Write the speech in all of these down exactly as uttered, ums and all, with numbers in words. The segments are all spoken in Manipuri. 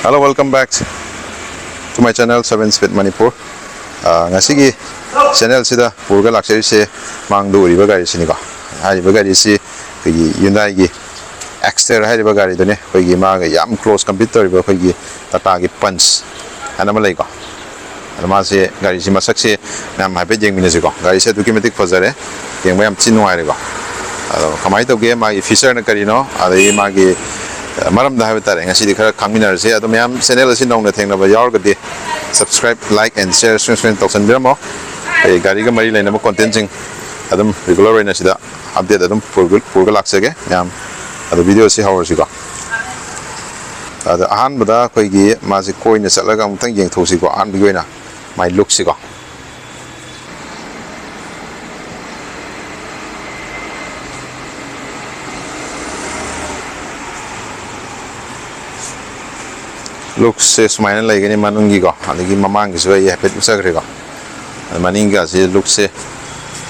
Hello, welcome back to my channel, Seven Speed Manipur. ꯑ, ꯉꯁꯤꯒꯤ ꯆꯦꯅꯦꯜꯁꯤꯗ ꯄꯨꯔꯒ ꯂꯥꯛꯆꯔꯤꯁꯦ ꯃꯥꯡꯗ ꯎꯔꯤꯕ ꯒꯥꯔꯤꯁꯤꯅꯤꯀꯣ꯫ ꯍꯥꯏꯔꯤꯕ ꯒꯥꯔꯤꯁꯤ ꯑꯩꯈꯣꯏꯒꯤ ꯌꯨꯟꯗꯥꯏꯒꯤ ꯑꯦꯛꯁꯇꯔ ꯍꯥꯏꯔꯤꯕ ꯒꯥꯔꯤꯗꯨꯅꯦ꯫ ꯑꯩꯈꯣꯏꯒꯤ ꯃꯥꯒ ꯌꯥꯝ ꯀ꯭ꯂꯣꯁ ꯀꯝꯄꯤꯠ ꯇꯧꯔꯤꯕ ꯑꯩꯈꯣꯏꯒꯤ ꯇꯥꯇꯥꯒꯤ ꯄꯟꯁ ꯍꯥꯏꯅ ꯑꯃ ꯂꯩꯀꯣ꯫ ꯑꯗꯣ ꯃꯥꯁꯦ, ꯒꯥꯔꯤꯁꯤ ꯃꯁꯛꯁꯦ ꯃꯌꯥꯝ ꯍꯥꯏꯐꯦꯠ ꯌꯦꯡꯃꯤꯟꯅꯁꯤꯀꯣ꯫ ꯒꯥꯔꯤꯁꯦ ꯑꯗꯨꯛꯀꯤ ꯃꯇꯤꯛ ꯐꯖꯔꯦ, ꯌꯦꯡꯕ ꯌꯥꯝ ꯊꯤ ꯅꯨꯡꯉꯥꯏꯔꯦꯀꯣ꯫ ꯑꯗꯣ ꯀꯃꯥꯏꯅ ꯇꯧꯒꯦ, ꯃꯥꯒꯤ ꯐꯤꯆꯔꯅ ꯀꯔꯤꯅꯣ, ꯑꯗꯒꯤ ꯃꯥꯒꯤ, ꯑ, ꯃꯔꯝꯗ ꯍꯥꯏꯕ ꯇꯥꯔꯦ, ꯉꯁꯤꯗꯤ ꯈꯔ ꯈꯪꯃꯤꯟꯅꯔꯁꯦ꯫ ꯑꯗꯣ ꯃꯌꯥꯝ ꯆꯦꯅꯦꯜ ꯑꯁꯤ ꯅꯧꯅ ꯊꯦꯡꯅꯕ ꯌꯥꯎꯔꯒꯗꯤ subscribe, like and share ꯁꯨꯡꯁꯣꯏ ꯁꯣꯏꯗꯅ ꯇꯧꯁꯟꯕꯤꯔꯝꯃꯣ꯫ ꯑꯩ ꯒꯥꯔꯤꯒ ꯃꯔꯤ ꯂꯩꯅꯕ ꯀꯣꯟꯇꯦꯟꯁꯤꯡ ꯑꯗꯨꯝ ꯔꯤꯒꯨꯂꯔ ꯑꯣꯏꯅ ꯁꯤꯗ ꯑꯞꯗꯦꯠ ꯑꯗꯨꯝ ꯄꯨꯔꯒ, ꯄꯨꯔꯒ ꯂꯥꯛꯆꯒꯦ ꯃꯌꯥꯝ꯫ ꯑꯗꯣ ꯚꯤꯗꯤꯑꯣꯁꯤ ꯍꯧꯔꯁꯤꯀꯣ꯫ ꯑꯗꯣ ꯑꯍꯥꯟꯕꯗ ꯑꯩꯈꯣꯏꯒꯤ ꯃꯥꯁꯤ ꯀꯣꯏꯅ ꯆꯠꯂꯒ ꯑꯃꯨꯛꯇꯪ ꯌꯦꯡꯊꯣꯛꯁꯤꯀꯣ, ꯑꯍꯥꯟꯕꯒꯤ ꯑꯣꯏꯅ ꯃꯥꯏ ꯂꯨꯛꯁꯤꯀꯣ꯫ ꯂꯨꯛꯁꯦ ꯁꯨꯃꯥꯏꯅ ꯂꯩꯒꯅꯤ ꯃꯅꯨꯡꯒꯤꯀꯣ, ꯑꯗꯒꯤ ꯃꯃꯥꯡꯒꯤꯁꯨ ꯑꯩ ꯍꯥꯏꯐꯦꯠ ꯎꯠꯆꯈ꯭ꯔꯦꯀꯣ꯫ ꯃꯅꯤꯡꯒꯁꯤ ꯂꯨꯛꯁꯦ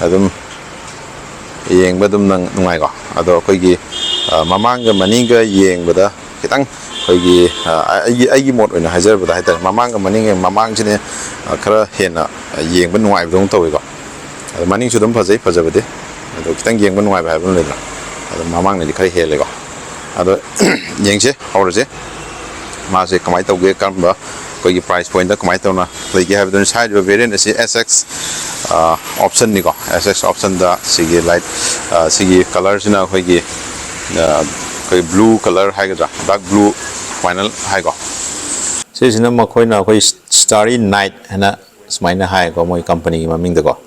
ꯑꯗꯨꯝ ꯌꯦꯡꯕ ꯑꯗꯨꯝ ꯅꯪ ꯅꯨꯡꯉꯥꯏꯀꯣ꯫ ꯑꯗꯣ ꯑꯩꯈꯣꯏꯒꯤ, ꯑ, ꯃꯃꯥꯡꯒ ꯃꯅꯤꯡꯒ ꯌꯦꯡꯕꯗ ꯈꯤꯇꯪ ꯑꯩꯈꯣꯏꯒꯤ, ꯑ, ꯑꯩꯒꯤ, ꯑꯩꯒꯤ ꯃꯣꯠ ꯑꯣꯏꯅ ꯍꯥꯏꯖꯔꯕꯗ ꯍꯥꯏꯇꯥꯔꯦ, ꯃꯃꯥꯡꯒ ꯃꯅꯤꯡꯒ, ꯃꯃꯥꯡꯁꯤꯅ, ꯑ, ꯈꯔ ꯍꯦꯟꯅ, ꯑ, ꯌꯦꯡꯕ ꯅꯨꯡꯉꯥꯏꯕꯗꯧꯅ ꯇꯧꯋꯤꯀꯣ꯫ ꯑꯗꯣ ꯃꯅꯤꯡꯁꯨ ꯑꯗꯨꯝ ꯐꯖꯩ, ꯐꯖꯕꯗꯤ꯫ ꯑꯗꯣ ꯈꯤꯇꯪ ꯌꯦꯡꯕ ꯅꯨꯡꯉꯥꯏꯕ ꯍꯥꯏꯕ ꯑꯃ ꯂꯩꯗꯅ, ꯑꯗꯣ ꯃꯃꯥꯡꯅꯗꯤ ꯈꯔ ꯍꯦꯜꯂꯦꯀꯣ꯫ ꯑꯗꯣ ꯌꯦꯡꯁꯦ, ꯍꯧꯔꯁꯦ꯫ ꯃꯥꯁꯦ ꯀꯃꯥꯏꯅ ꯇꯧꯒꯦ, ꯀꯔꯝꯕ ꯑꯩꯈꯣꯏꯒꯤ ꯄ꯭ꯔꯥꯏꯁ ꯄꯣꯏꯟꯗ ꯀꯃꯥꯏꯅ ꯇꯧꯅ ꯂꯩꯒꯦ ꯍꯥꯏꯕꯗꯨꯅꯤ꯫ ꯍꯥꯏꯔꯤꯕ ꯚꯦꯔꯤꯌꯦꯟ ꯑꯁꯤ ꯑꯦꯁ ꯑꯦꯛꯁ, ꯑ, ꯑꯣꯞꯁꯟꯅꯤꯀꯣ꯫ ꯑꯦꯁ ꯑꯦꯛꯁ ꯑꯣꯞꯁꯟꯗ ꯁꯤꯒꯤ ꯂꯥꯏꯠ, ꯑ, ꯁꯤꯒꯤ ꯀꯂꯔꯁꯤꯅ ꯑꯩꯈꯣꯏꯒꯤ, ꯑ, ꯑꯩꯈꯣꯏ ꯕ꯭ꯂꯨ ꯀꯂꯔ ꯍꯥꯏꯒꯗ꯭ꯔꯥ, ꯗꯥꯔꯛ ꯕ꯭ꯂꯨ ꯐꯥꯏꯅꯦꯜ ꯍꯥꯏꯀꯣ꯫ ꯁꯤꯁꯤꯅ ꯃꯈꯣꯏꯅ ꯑꯩꯈꯣꯏ ꯁ꯭ꯇꯥꯔꯤ ꯅꯥꯏꯠ ꯍꯥꯏꯅ ꯁꯨꯃꯥꯏꯅ ꯍꯥꯏꯀꯣ, ꯃꯣꯏ ꯀꯝꯄꯅꯤꯒꯤ ꯃꯃꯤꯡꯗꯀꯣ꯫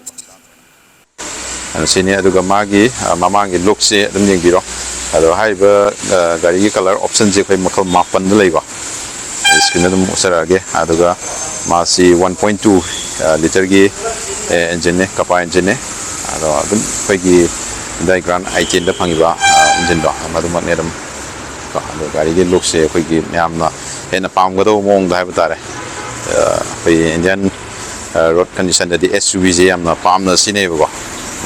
ꯑꯗꯨ ꯁꯤꯅꯤ꯫ ꯑꯗꯨꯒ ꯃꯥꯒꯤ, ꯑ, ꯃꯃꯥꯡꯒꯤ ꯂꯨꯛꯁꯦ ꯑꯗꯨꯝ ꯌꯦꯡꯕꯤꯔꯣ꯫ ꯑꯗꯣ ꯍꯥꯏꯔꯤꯕ, ꯑ, ꯒꯥꯔꯤꯒꯤ ꯀꯂꯔ ꯑꯣꯞꯁꯟꯁꯦ ꯑꯩꯈꯣꯏ ꯃꯈꯜ ꯃꯥꯄꯟꯗ ꯂꯩꯀꯣ꯫ ꯁ꯭ꯀ꯭ꯔꯤꯟꯗ ꯑꯗꯨꯝ ꯎꯠꯆꯔꯛꯑꯒꯦ꯫ ꯑꯗꯨꯒ ꯃꯥꯁꯤ ꯋꯥꯟ ꯄꯣꯏꯟ ꯇꯨ, ꯑ, ꯂꯤꯇꯔꯒꯤ, ꯑꯦ, ꯏꯟꯖꯤꯟꯅꯦ, ꯀꯄꯥ ꯏꯟꯖꯤꯟꯅꯦ꯫ ꯑꯗꯣ ꯑꯗꯨꯝ ꯑꯩꯈꯣꯏꯒꯤ Hyundai Grand i ten ꯗ ꯐꯪꯉꯤꯕ, ꯑ, ꯏꯟꯖꯤꯟꯗꯣ ꯃꯗꯨꯃꯛꯅꯦ ꯑꯗꯨꯝ꯫ ꯀꯣ, ꯑꯗꯣ ꯒꯥꯔꯤꯒꯤ ꯂꯨꯛꯁꯦ ꯑꯩꯈꯣꯏꯒꯤ ꯃꯌꯥꯝꯅ ꯍꯦꯟꯅ ꯄꯥꯝꯒꯗꯧꯕ ꯃꯑꯣꯡꯗ ꯍꯥꯏꯕ ꯇꯥꯔꯦ꯫ ꯑ, ꯑꯩꯈꯣꯏꯒꯤ ꯏꯟꯗꯤꯌꯥꯟ, ꯑ, ꯔꯣꯗ ꯀꯟꯗꯤꯁꯟꯗꯗꯤ ꯑꯦꯁ ꯌꯨ ꯚꯤꯁꯦ ꯌꯥꯝꯅ ꯄꯥꯝꯅ ꯁꯤꯖꯤꯟꯅꯩꯌꯦꯕꯀꯣ꯫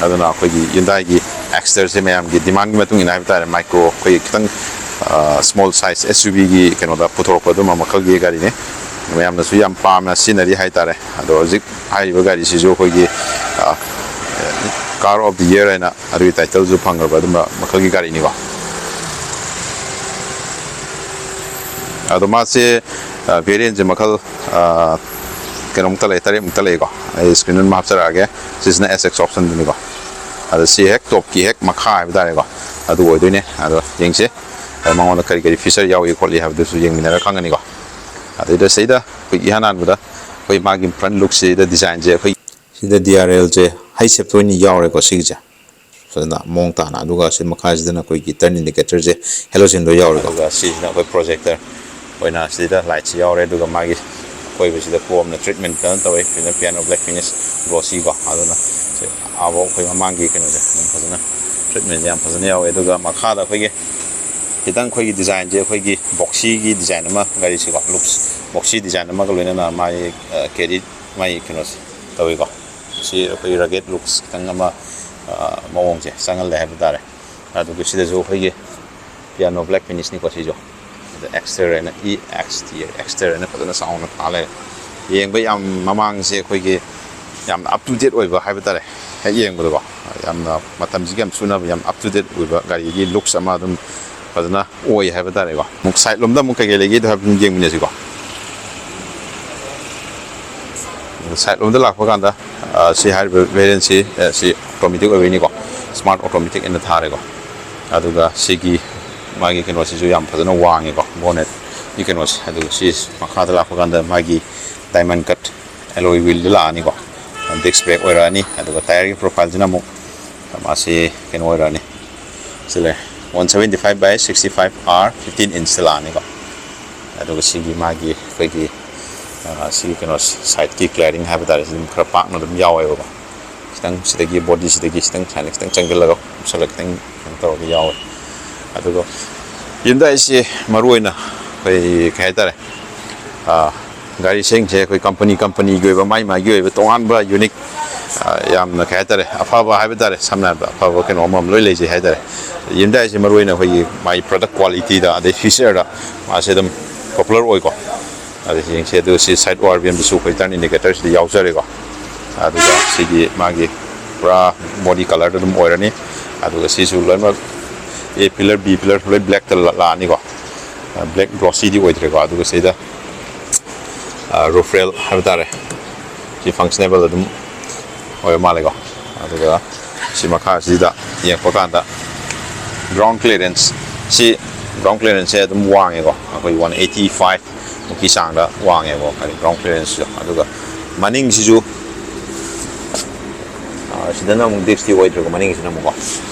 ꯑꯗꯨꯅ ꯑꯩꯈꯣꯏꯒꯤ Hyundaiꯒꯤ ꯑꯦꯛꯁꯇꯔꯁꯦ ꯃꯌꯥꯝꯒꯤ ꯗꯤꯃꯥꯟꯒꯤ ꯃꯇꯨꯡ ꯏꯟꯅ ꯍꯥꯏꯕ ꯇꯥꯔꯦ, ꯃꯥꯏꯀ꯭ꯔꯣ ꯑꯩꯈꯣꯏꯒꯤ ꯈꯤꯇꯪ ꯁ꯭ꯃꯣꯜ ꯁꯥꯏꯖ ꯑꯦꯁ ꯌꯨ ꯚꯤꯒꯤ ꯀꯩꯅꯣꯗ ꯄꯨꯊꯣꯔꯛꯄ ꯑꯗꯨꯝꯕ ꯃꯈꯜꯒꯤ ꯒꯥꯔꯤꯅꯤ꯫ ꯃꯌꯥꯝꯅꯁꯨ ꯌꯥꯝ ꯄꯥꯝꯅ ꯁꯤꯖꯤꯟꯅꯔꯤ ꯍꯥꯏꯇꯥꯔꯦ꯫ ꯑꯗꯣ ꯍꯧꯖꯤꯛ ꯍꯥꯏꯔꯤꯕ ꯒꯥꯔꯤꯁꯤꯁꯨ ꯑꯩꯈꯣꯏꯒꯤ ꯀꯥꯔ ꯑꯣꯐ ꯗꯤ ꯌꯔ ꯍꯥꯏꯅ ꯑꯗꯨꯒꯤ ꯇꯥꯏꯇꯜꯁꯨ ꯐꯪꯈ꯭ꯔꯕ ꯑꯗꯨꯝꯕ ꯃꯈꯜꯒꯤ ꯒꯥꯔꯤꯅꯤꯀꯣ꯫ ꯑꯗꯣ ꯃꯥꯁꯦ ꯚꯦꯔꯤꯌꯦꯟꯁꯦ ꯃꯈꯜ ꯀꯩꯅꯣꯃꯨꯛꯇ ꯂꯩ, ꯇꯔꯦꯠꯃꯨꯛꯇ ꯂꯩꯀꯣ꯫ ꯑꯩ ꯁ꯭ꯀ꯭ꯔꯤꯟ ꯑꯗꯨꯝ ꯍꯥꯞꯆꯔꯛꯑꯒꯦ꯫ ꯁꯤꯁꯤꯅ ꯑꯦꯁ ꯑꯦꯛꯁ ꯑꯣꯞꯁꯟꯗꯨꯅꯤꯀꯣ꯫ ꯑꯗꯣ ꯁꯤ ꯍꯦꯛ ꯇꯣꯞꯀꯤ ꯍꯦꯛ ꯃꯈꯥ ꯍꯥꯏꯕ ꯇꯥꯔꯦꯀꯣ, ꯑꯗꯨ ꯑꯣꯏꯗꯣꯏꯅꯦ꯫ ꯑꯗꯣ ꯌꯦꯡꯁꯦ꯫ ꯑꯗꯣ ꯃꯉꯣꯟꯗ ꯀꯔꯤ ꯀꯔꯤ ꯐꯤꯆꯔ ꯌꯥꯎꯏ ꯈꯣꯠꯂꯤ ꯍꯥꯏꯕꯗꯨꯁꯨ ꯌꯦꯡꯃꯤꯟꯅꯔ ꯈꯪꯒꯅꯤꯀꯣ꯫ ꯑꯗꯨꯗ ꯁꯤꯗ ꯑꯩꯈꯣꯏ ꯏꯍꯥꯟ ꯍꯥꯟꯕꯗ ꯑꯩꯈꯣꯏ ꯃꯥꯒꯤ ꯐ꯭ꯔꯟ ꯂꯨꯛꯁꯤꯗ ꯗꯤꯖꯥꯏꯟꯁꯦ ꯑꯩꯈꯣꯏ ꯁꯤꯗ ꯗꯤ ꯑꯥꯔ ꯑꯦꯜꯁꯦ ꯍꯩ ꯁꯦꯞꯇ ꯑꯣꯏꯅ ꯌꯥꯎꯔꯦꯀꯣ ꯁꯤꯒꯤꯁꯦ꯫ ꯐꯖꯅ ꯃꯑꯣꯡ ꯇꯥꯅ꯫ ꯑꯗꯨꯒ ꯁꯤ ꯃꯈꯥꯁꯤꯗꯅ ꯑꯩꯈꯣꯏꯒꯤ ꯇꯔꯟ ꯏꯟꯗꯤꯀꯦꯇꯔꯁꯦ ꯍꯦꯂꯣꯖꯦꯟꯗꯣ ꯌꯥꯎꯔꯦꯀꯣ꯫ ꯑꯗꯨꯒ ꯁꯤꯁꯤꯅ ꯑꯩꯈꯣꯏ ꯄ꯭ꯔꯣꯖꯦꯛꯇꯔ ꯑꯣꯏꯅ ꯁꯤꯗ ꯂꯥꯏꯠꯁꯤ ꯌꯥꯎꯔꯦ꯫ ꯑꯗꯨꯒ ꯃꯥꯒꯤ ꯑꯀꯣꯏꯕꯁꯤꯗ ꯀ꯭ꯔꯣꯝꯅ ꯇ꯭ꯔꯤꯠꯃꯦꯟ ꯐꯖꯅ ꯇꯧꯋꯦ꯫ ꯁꯤꯅ ꯄꯤꯌꯥꯅꯣ ꯕ꯭ꯂꯦꯛ ꯐꯤꯅꯤꯁ ꯒ꯭ꯂꯣꯁꯤꯀꯣ꯫ ꯑꯗꯨꯅ ꯁꯤ ꯑꯥꯐꯥꯎ ꯑꯩꯈꯣꯏ ꯃꯃꯥꯡꯒꯤ ꯀꯩꯅꯣꯁꯦ ꯑꯗꯨꯝ ꯐꯖꯅ ꯇ꯭ꯔꯤꯠꯃꯦꯟꯁꯦ ꯌꯥꯝ ꯐꯖꯅ ꯌꯥꯎꯋꯦ꯫ ꯑꯗꯨꯒ ꯃꯈꯥꯗ ꯑꯩꯈꯣꯏꯒꯤ ꯈꯤꯇꯪ ꯑꯩꯈꯣꯏꯒꯤ ꯗꯤꯖꯥꯏꯟꯁꯦ ꯑꯩꯈꯣꯏꯒꯤ ꯕꯣꯛꯁꯤꯒꯤ ꯗꯤꯖꯥꯏꯟ ꯑꯃ, ꯒꯥꯔꯤꯁꯤꯀꯣ, ꯂꯨꯛꯁ ꯕꯣꯛꯁꯤ ꯗꯤꯖꯥꯏꯟ ꯑꯃꯒ ꯂꯣꯏꯅꯅ ꯃꯥꯒꯤ ꯀꯦꯔꯤ ꯃꯥꯒꯤ ꯀꯩꯅꯣꯁꯦ ꯇꯧꯋꯤꯀꯣ꯫ ꯁꯤ ꯑꯩꯈꯣꯏꯒꯤ ꯔꯒꯦꯠ ꯂꯨꯛꯁ ꯈꯤꯇꯪ ꯑꯃ, ꯃꯑꯣꯡꯁꯦ ꯆꯪꯍꯜꯂꯦ ꯍꯥꯏꯕ ꯇꯥꯔꯦ꯫ ꯑꯗꯨꯒ ꯁꯤꯗꯁꯨ ꯑꯩꯈꯣꯏꯒꯤ ꯄꯤꯌꯥꯅꯣ ꯕ꯭ꯂꯦꯛ ꯐꯤꯅꯤꯁꯅꯤꯀꯣ ꯁꯤꯁꯨ꯫ ꯑꯗ ꯑꯦꯛꯁꯇꯔ ꯍꯥꯏꯅ, ꯏ ꯑꯦꯛꯁ ꯇꯤ ꯑꯦ, ꯑꯦꯛꯁꯇꯔ ꯍꯥꯏꯅ ꯐꯖꯅ ꯆꯥꯎꯅ ꯊꯥ ꯂꯩꯔꯦ꯫ ꯌꯦꯡꯕ ꯌꯥꯝ, ꯃꯃꯥꯡꯁꯦ ꯑꯩꯈꯣꯏꯒꯤ ꯌꯥꯝꯅ ꯑꯞ ꯇꯨ ꯗꯦꯠ ꯑꯣꯏꯕ ꯍꯥꯏꯕ ꯇꯥꯔꯦ꯫ ꯍꯦꯛ ꯌꯦꯡꯕꯗꯀꯣ ꯌꯥꯝꯅ ꯃꯇꯝꯁꯤꯒ ꯌꯥꯝ ꯆꯨꯅꯕ, ꯌꯥꯝ ꯑꯞ ꯇꯨ ꯗꯦꯠ ꯑꯣꯏꯕ ꯒꯥꯔꯤꯒꯤ ꯂꯨꯛꯁ ꯑꯃ ꯑꯗꯨꯝ ꯐꯖꯅ ꯑꯣꯏ ꯍꯥꯏꯕ ꯇꯥꯔꯦꯀꯣ꯫ ꯑꯃꯨꯛ ꯁꯥꯏꯠ ꯂꯣꯝꯗ ꯑꯃꯨꯛ ꯀꯩꯀꯩ ꯂꯩꯒꯦꯗꯣ ꯍꯥꯏꯐꯦꯠ ꯌꯦꯡꯃꯤꯟꯅꯁꯤꯀꯣ꯫ ꯁꯥꯏꯠ ꯂꯣꯝꯗ ꯂꯥꯛꯄ ꯀꯥꯟꯗ, ꯑ, ꯁꯤ ꯍꯥꯏꯔꯤꯕ ꯚꯦꯔꯤꯌꯦꯟꯁꯤ, ꯑ, ꯁꯤ ꯑꯣꯇꯣꯃꯦꯇꯤꯛ ꯑꯣꯏꯕꯩꯅꯤꯀꯣ꯫ ꯁ꯭ꯃꯥꯔꯠ ꯑꯣꯇꯣꯃꯦꯇꯤꯛ ꯑꯅ ꯊꯥꯔꯦꯀꯣ꯫ ꯑꯗꯨꯒ ꯁꯤꯒꯤ ꯃꯥꯒꯤ ꯀꯩꯅꯣꯁꯤꯁꯨ ꯌꯥꯝ ꯐꯖꯅ ꯋꯥꯡꯉꯦꯀꯣ, ꯕꯣꯅꯦꯠꯀꯤ ꯀꯩꯅꯣꯁꯦ꯫ ꯑꯗꯨꯒ ꯁꯤ ꯃꯈꯥꯗ ꯂꯥꯛꯄ ꯀꯥꯟꯗ ꯃꯥꯒꯤ ꯗꯥꯏꯃꯟ ꯀꯠ ꯑꯦꯂꯣꯏ ꯋꯤꯜꯗ ꯂꯥꯛꯑꯅꯤꯀꯣ꯫ ꯗꯤꯁ ꯕ꯭ꯔꯦꯛ ꯑꯣꯏꯔꯛꯑꯅꯤ꯫ ꯑꯗꯨꯒ ꯇꯥꯌꯔꯒꯤ ꯄ꯭ꯔꯣꯐꯥꯏꯜꯁꯤꯅ ꯑꯃꯨꯛ ꯃꯥꯁꯤ ꯀꯩꯅꯣ ꯑꯣꯏꯔꯛꯑꯅꯤ꯫ ꯁꯤ ꯂꯩ, one seventy five by sixty five R fifteen inch ꯂꯥꯛꯑꯅꯤꯀꯣ꯫ ꯑꯗꯨꯒ ꯁꯤꯒꯤ ꯃꯥꯒꯤ ꯑꯩꯈꯣꯏꯒꯤ, ꯑ, ꯁꯤꯒꯤ ꯀꯩꯅꯣ ꯁꯥꯏꯠꯀꯤ ꯀ꯭ꯂꯤꯌꯥꯔꯤꯡ ꯍꯥꯏꯕ ꯇꯥꯔꯦ, ꯁꯤ ꯑꯗꯨꯝ ꯈꯔ ꯄꯥꯛꯅ ꯑꯗꯨꯝ ꯌꯥꯎꯋꯦꯕꯀꯣ꯫ ꯈꯤꯇꯪ ꯁꯤꯗꯒꯤ, ꯕꯣꯗꯤꯁꯤꯗꯒꯤ ꯈꯤꯇꯪ ꯁꯨꯃꯥꯏꯅ ꯈꯤꯇꯪ ꯆꯪꯁꯤꯜꯂꯒ ꯎꯞꯁꯜꯂꯒ ꯈꯤꯇꯪ ꯀꯩꯅꯣ ꯇꯧꯔꯒ ꯌꯥꯎꯋꯦ꯫ ꯑꯗꯨꯒ ꯍ꯭ꯌꯨꯟꯗꯥꯏꯁꯤ ꯃꯔꯨꯑꯣꯏꯅ ꯑꯩꯈꯣꯏ ꯀꯩ ꯍꯥꯏꯇꯥꯔꯦ, ꯑ, ꯒꯥꯔꯤꯁꯤꯡꯁꯦ ꯑꯩꯈꯣꯏ ꯀꯝꯄꯅꯤ ꯀꯝꯄꯅꯤꯒꯤ ꯑꯣꯏꯕ, ꯃꯥꯏ ꯃꯥꯏꯒꯤ ꯑꯣꯏꯕ ꯇꯣꯉꯥꯟꯕ ꯌꯨꯅꯤꯛ ꯌꯥꯝꯅ ꯀꯩ ꯍꯥꯏꯇꯥꯔꯦ, ꯑꯐꯕ ꯍꯥꯏꯕ ꯇꯥꯔꯦ, ꯁꯝꯅ ꯍꯥꯏꯔꯕꯗ ꯑꯐꯕ ꯀꯩꯅꯣ ꯑꯃꯃꯝ ꯂꯣꯏ ꯂꯩꯖꯩ ꯍꯥꯏꯇꯥꯔꯦ꯫ ꯍ꯭ꯌꯨꯟꯗꯥꯏꯁꯦ ꯃꯔꯨꯑꯣꯏꯅ ꯑꯩꯈꯣꯏꯒꯤ ꯃꯥꯒꯤ ꯄ꯭ꯔꯗꯛ ꯀ꯭ꯋꯥꯂꯤꯇꯤꯗ ꯑꯗꯩ ꯐꯤꯆꯔꯗ ꯃꯥꯁꯦ ꯑꯗꯨꯝ ꯄꯣꯄꯨꯂꯔ ꯑꯣꯏꯀꯣ꯫ ꯑꯗ ꯌꯦꯡꯁꯦ, ꯑꯗꯨ ꯁꯤ ꯁꯥꯏꯠ ꯑꯣ ꯑꯥꯔ ꯕꯤ ꯑꯦꯝꯗꯁꯨ ꯑꯩꯈꯣꯏ ꯇꯔꯟ ꯏꯟꯗꯤꯀꯦꯇꯔꯁꯤꯗ ꯌꯥꯎꯖꯔꯦꯀꯣ꯫ ꯑꯗꯨꯒ ꯁꯤꯒꯤ ꯃꯥꯒꯤ ꯄꯨꯔꯥ ꯕꯣꯗꯤ ꯀꯂꯔꯗ ꯑꯗꯨꯝ ꯑꯣꯏꯔꯅꯤ꯫ ꯑꯗꯨꯒ ꯁꯤꯁꯨ ꯂꯣꯏꯅꯃꯛ ꯑꯦ ꯄꯤꯂꯔ, ꯕꯤ ꯄꯤꯂꯔ ꯂꯣꯏ ꯕ꯭ꯂꯦꯛꯇ ꯂꯥꯛꯑꯅꯤꯀꯣ꯫ ꯕ꯭ꯂꯦꯛ ꯒ꯭ꯂꯣꯁꯤꯗꯤ ꯑꯣꯏꯗ꯭ꯔꯦꯀꯣ꯫ ꯑꯗꯨꯒ ꯁꯤꯗ ꯔꯨꯐ ꯔꯦꯜ ꯍꯥꯏꯕ ꯇꯥꯔꯦ, ꯁꯤ ꯐꯪꯁꯅꯦꯕꯜ ꯑꯗꯨꯝ ꯑꯣꯏꯕ ꯃꯥꯜꯂꯦꯀꯣ꯫ ꯑꯗꯨꯒ ꯁꯤ ꯃꯈꯥꯁꯤꯗ ꯌꯦꯡꯉꯛꯄ ꯀꯥꯟꯗ ꯒ꯭ꯔꯥꯎꯟ ꯀ꯭ꯂꯤꯌꯔꯦꯟꯁ, ꯁꯤ ꯒ꯭ꯔꯥꯎꯟ ꯀ꯭ꯂꯤꯌꯔꯦꯟꯁꯁꯦ ꯑꯗꯨꯝ ꯋꯥꯡꯉꯦꯀꯣ, ꯑꯩꯈꯣꯏ ꯋꯥꯟ ꯑꯩꯠꯇꯤ ꯐꯥꯏꯚ ꯃꯨꯛꯀꯤ ꯆꯥꯡꯗ ꯋꯥꯡꯉꯦꯕꯀꯣ, ꯍꯥꯏꯗꯤ ꯒ꯭ꯔꯥꯎꯟ ꯀ꯭ꯂꯤꯌꯔꯦꯟꯁꯁꯤꯁꯨ꯫ ꯑꯗꯨꯒ ꯃꯅꯤꯡꯁꯤꯁꯨ, ꯑ, ꯁꯤꯗꯅ ꯑꯃꯨꯛ ꯗꯤꯁꯇꯤ ꯑꯣꯏꯗ꯭ꯔꯦꯀꯣ, ꯃꯅꯤꯡꯁꯤꯅ ꯑꯃꯨꯛꯀꯣ꯫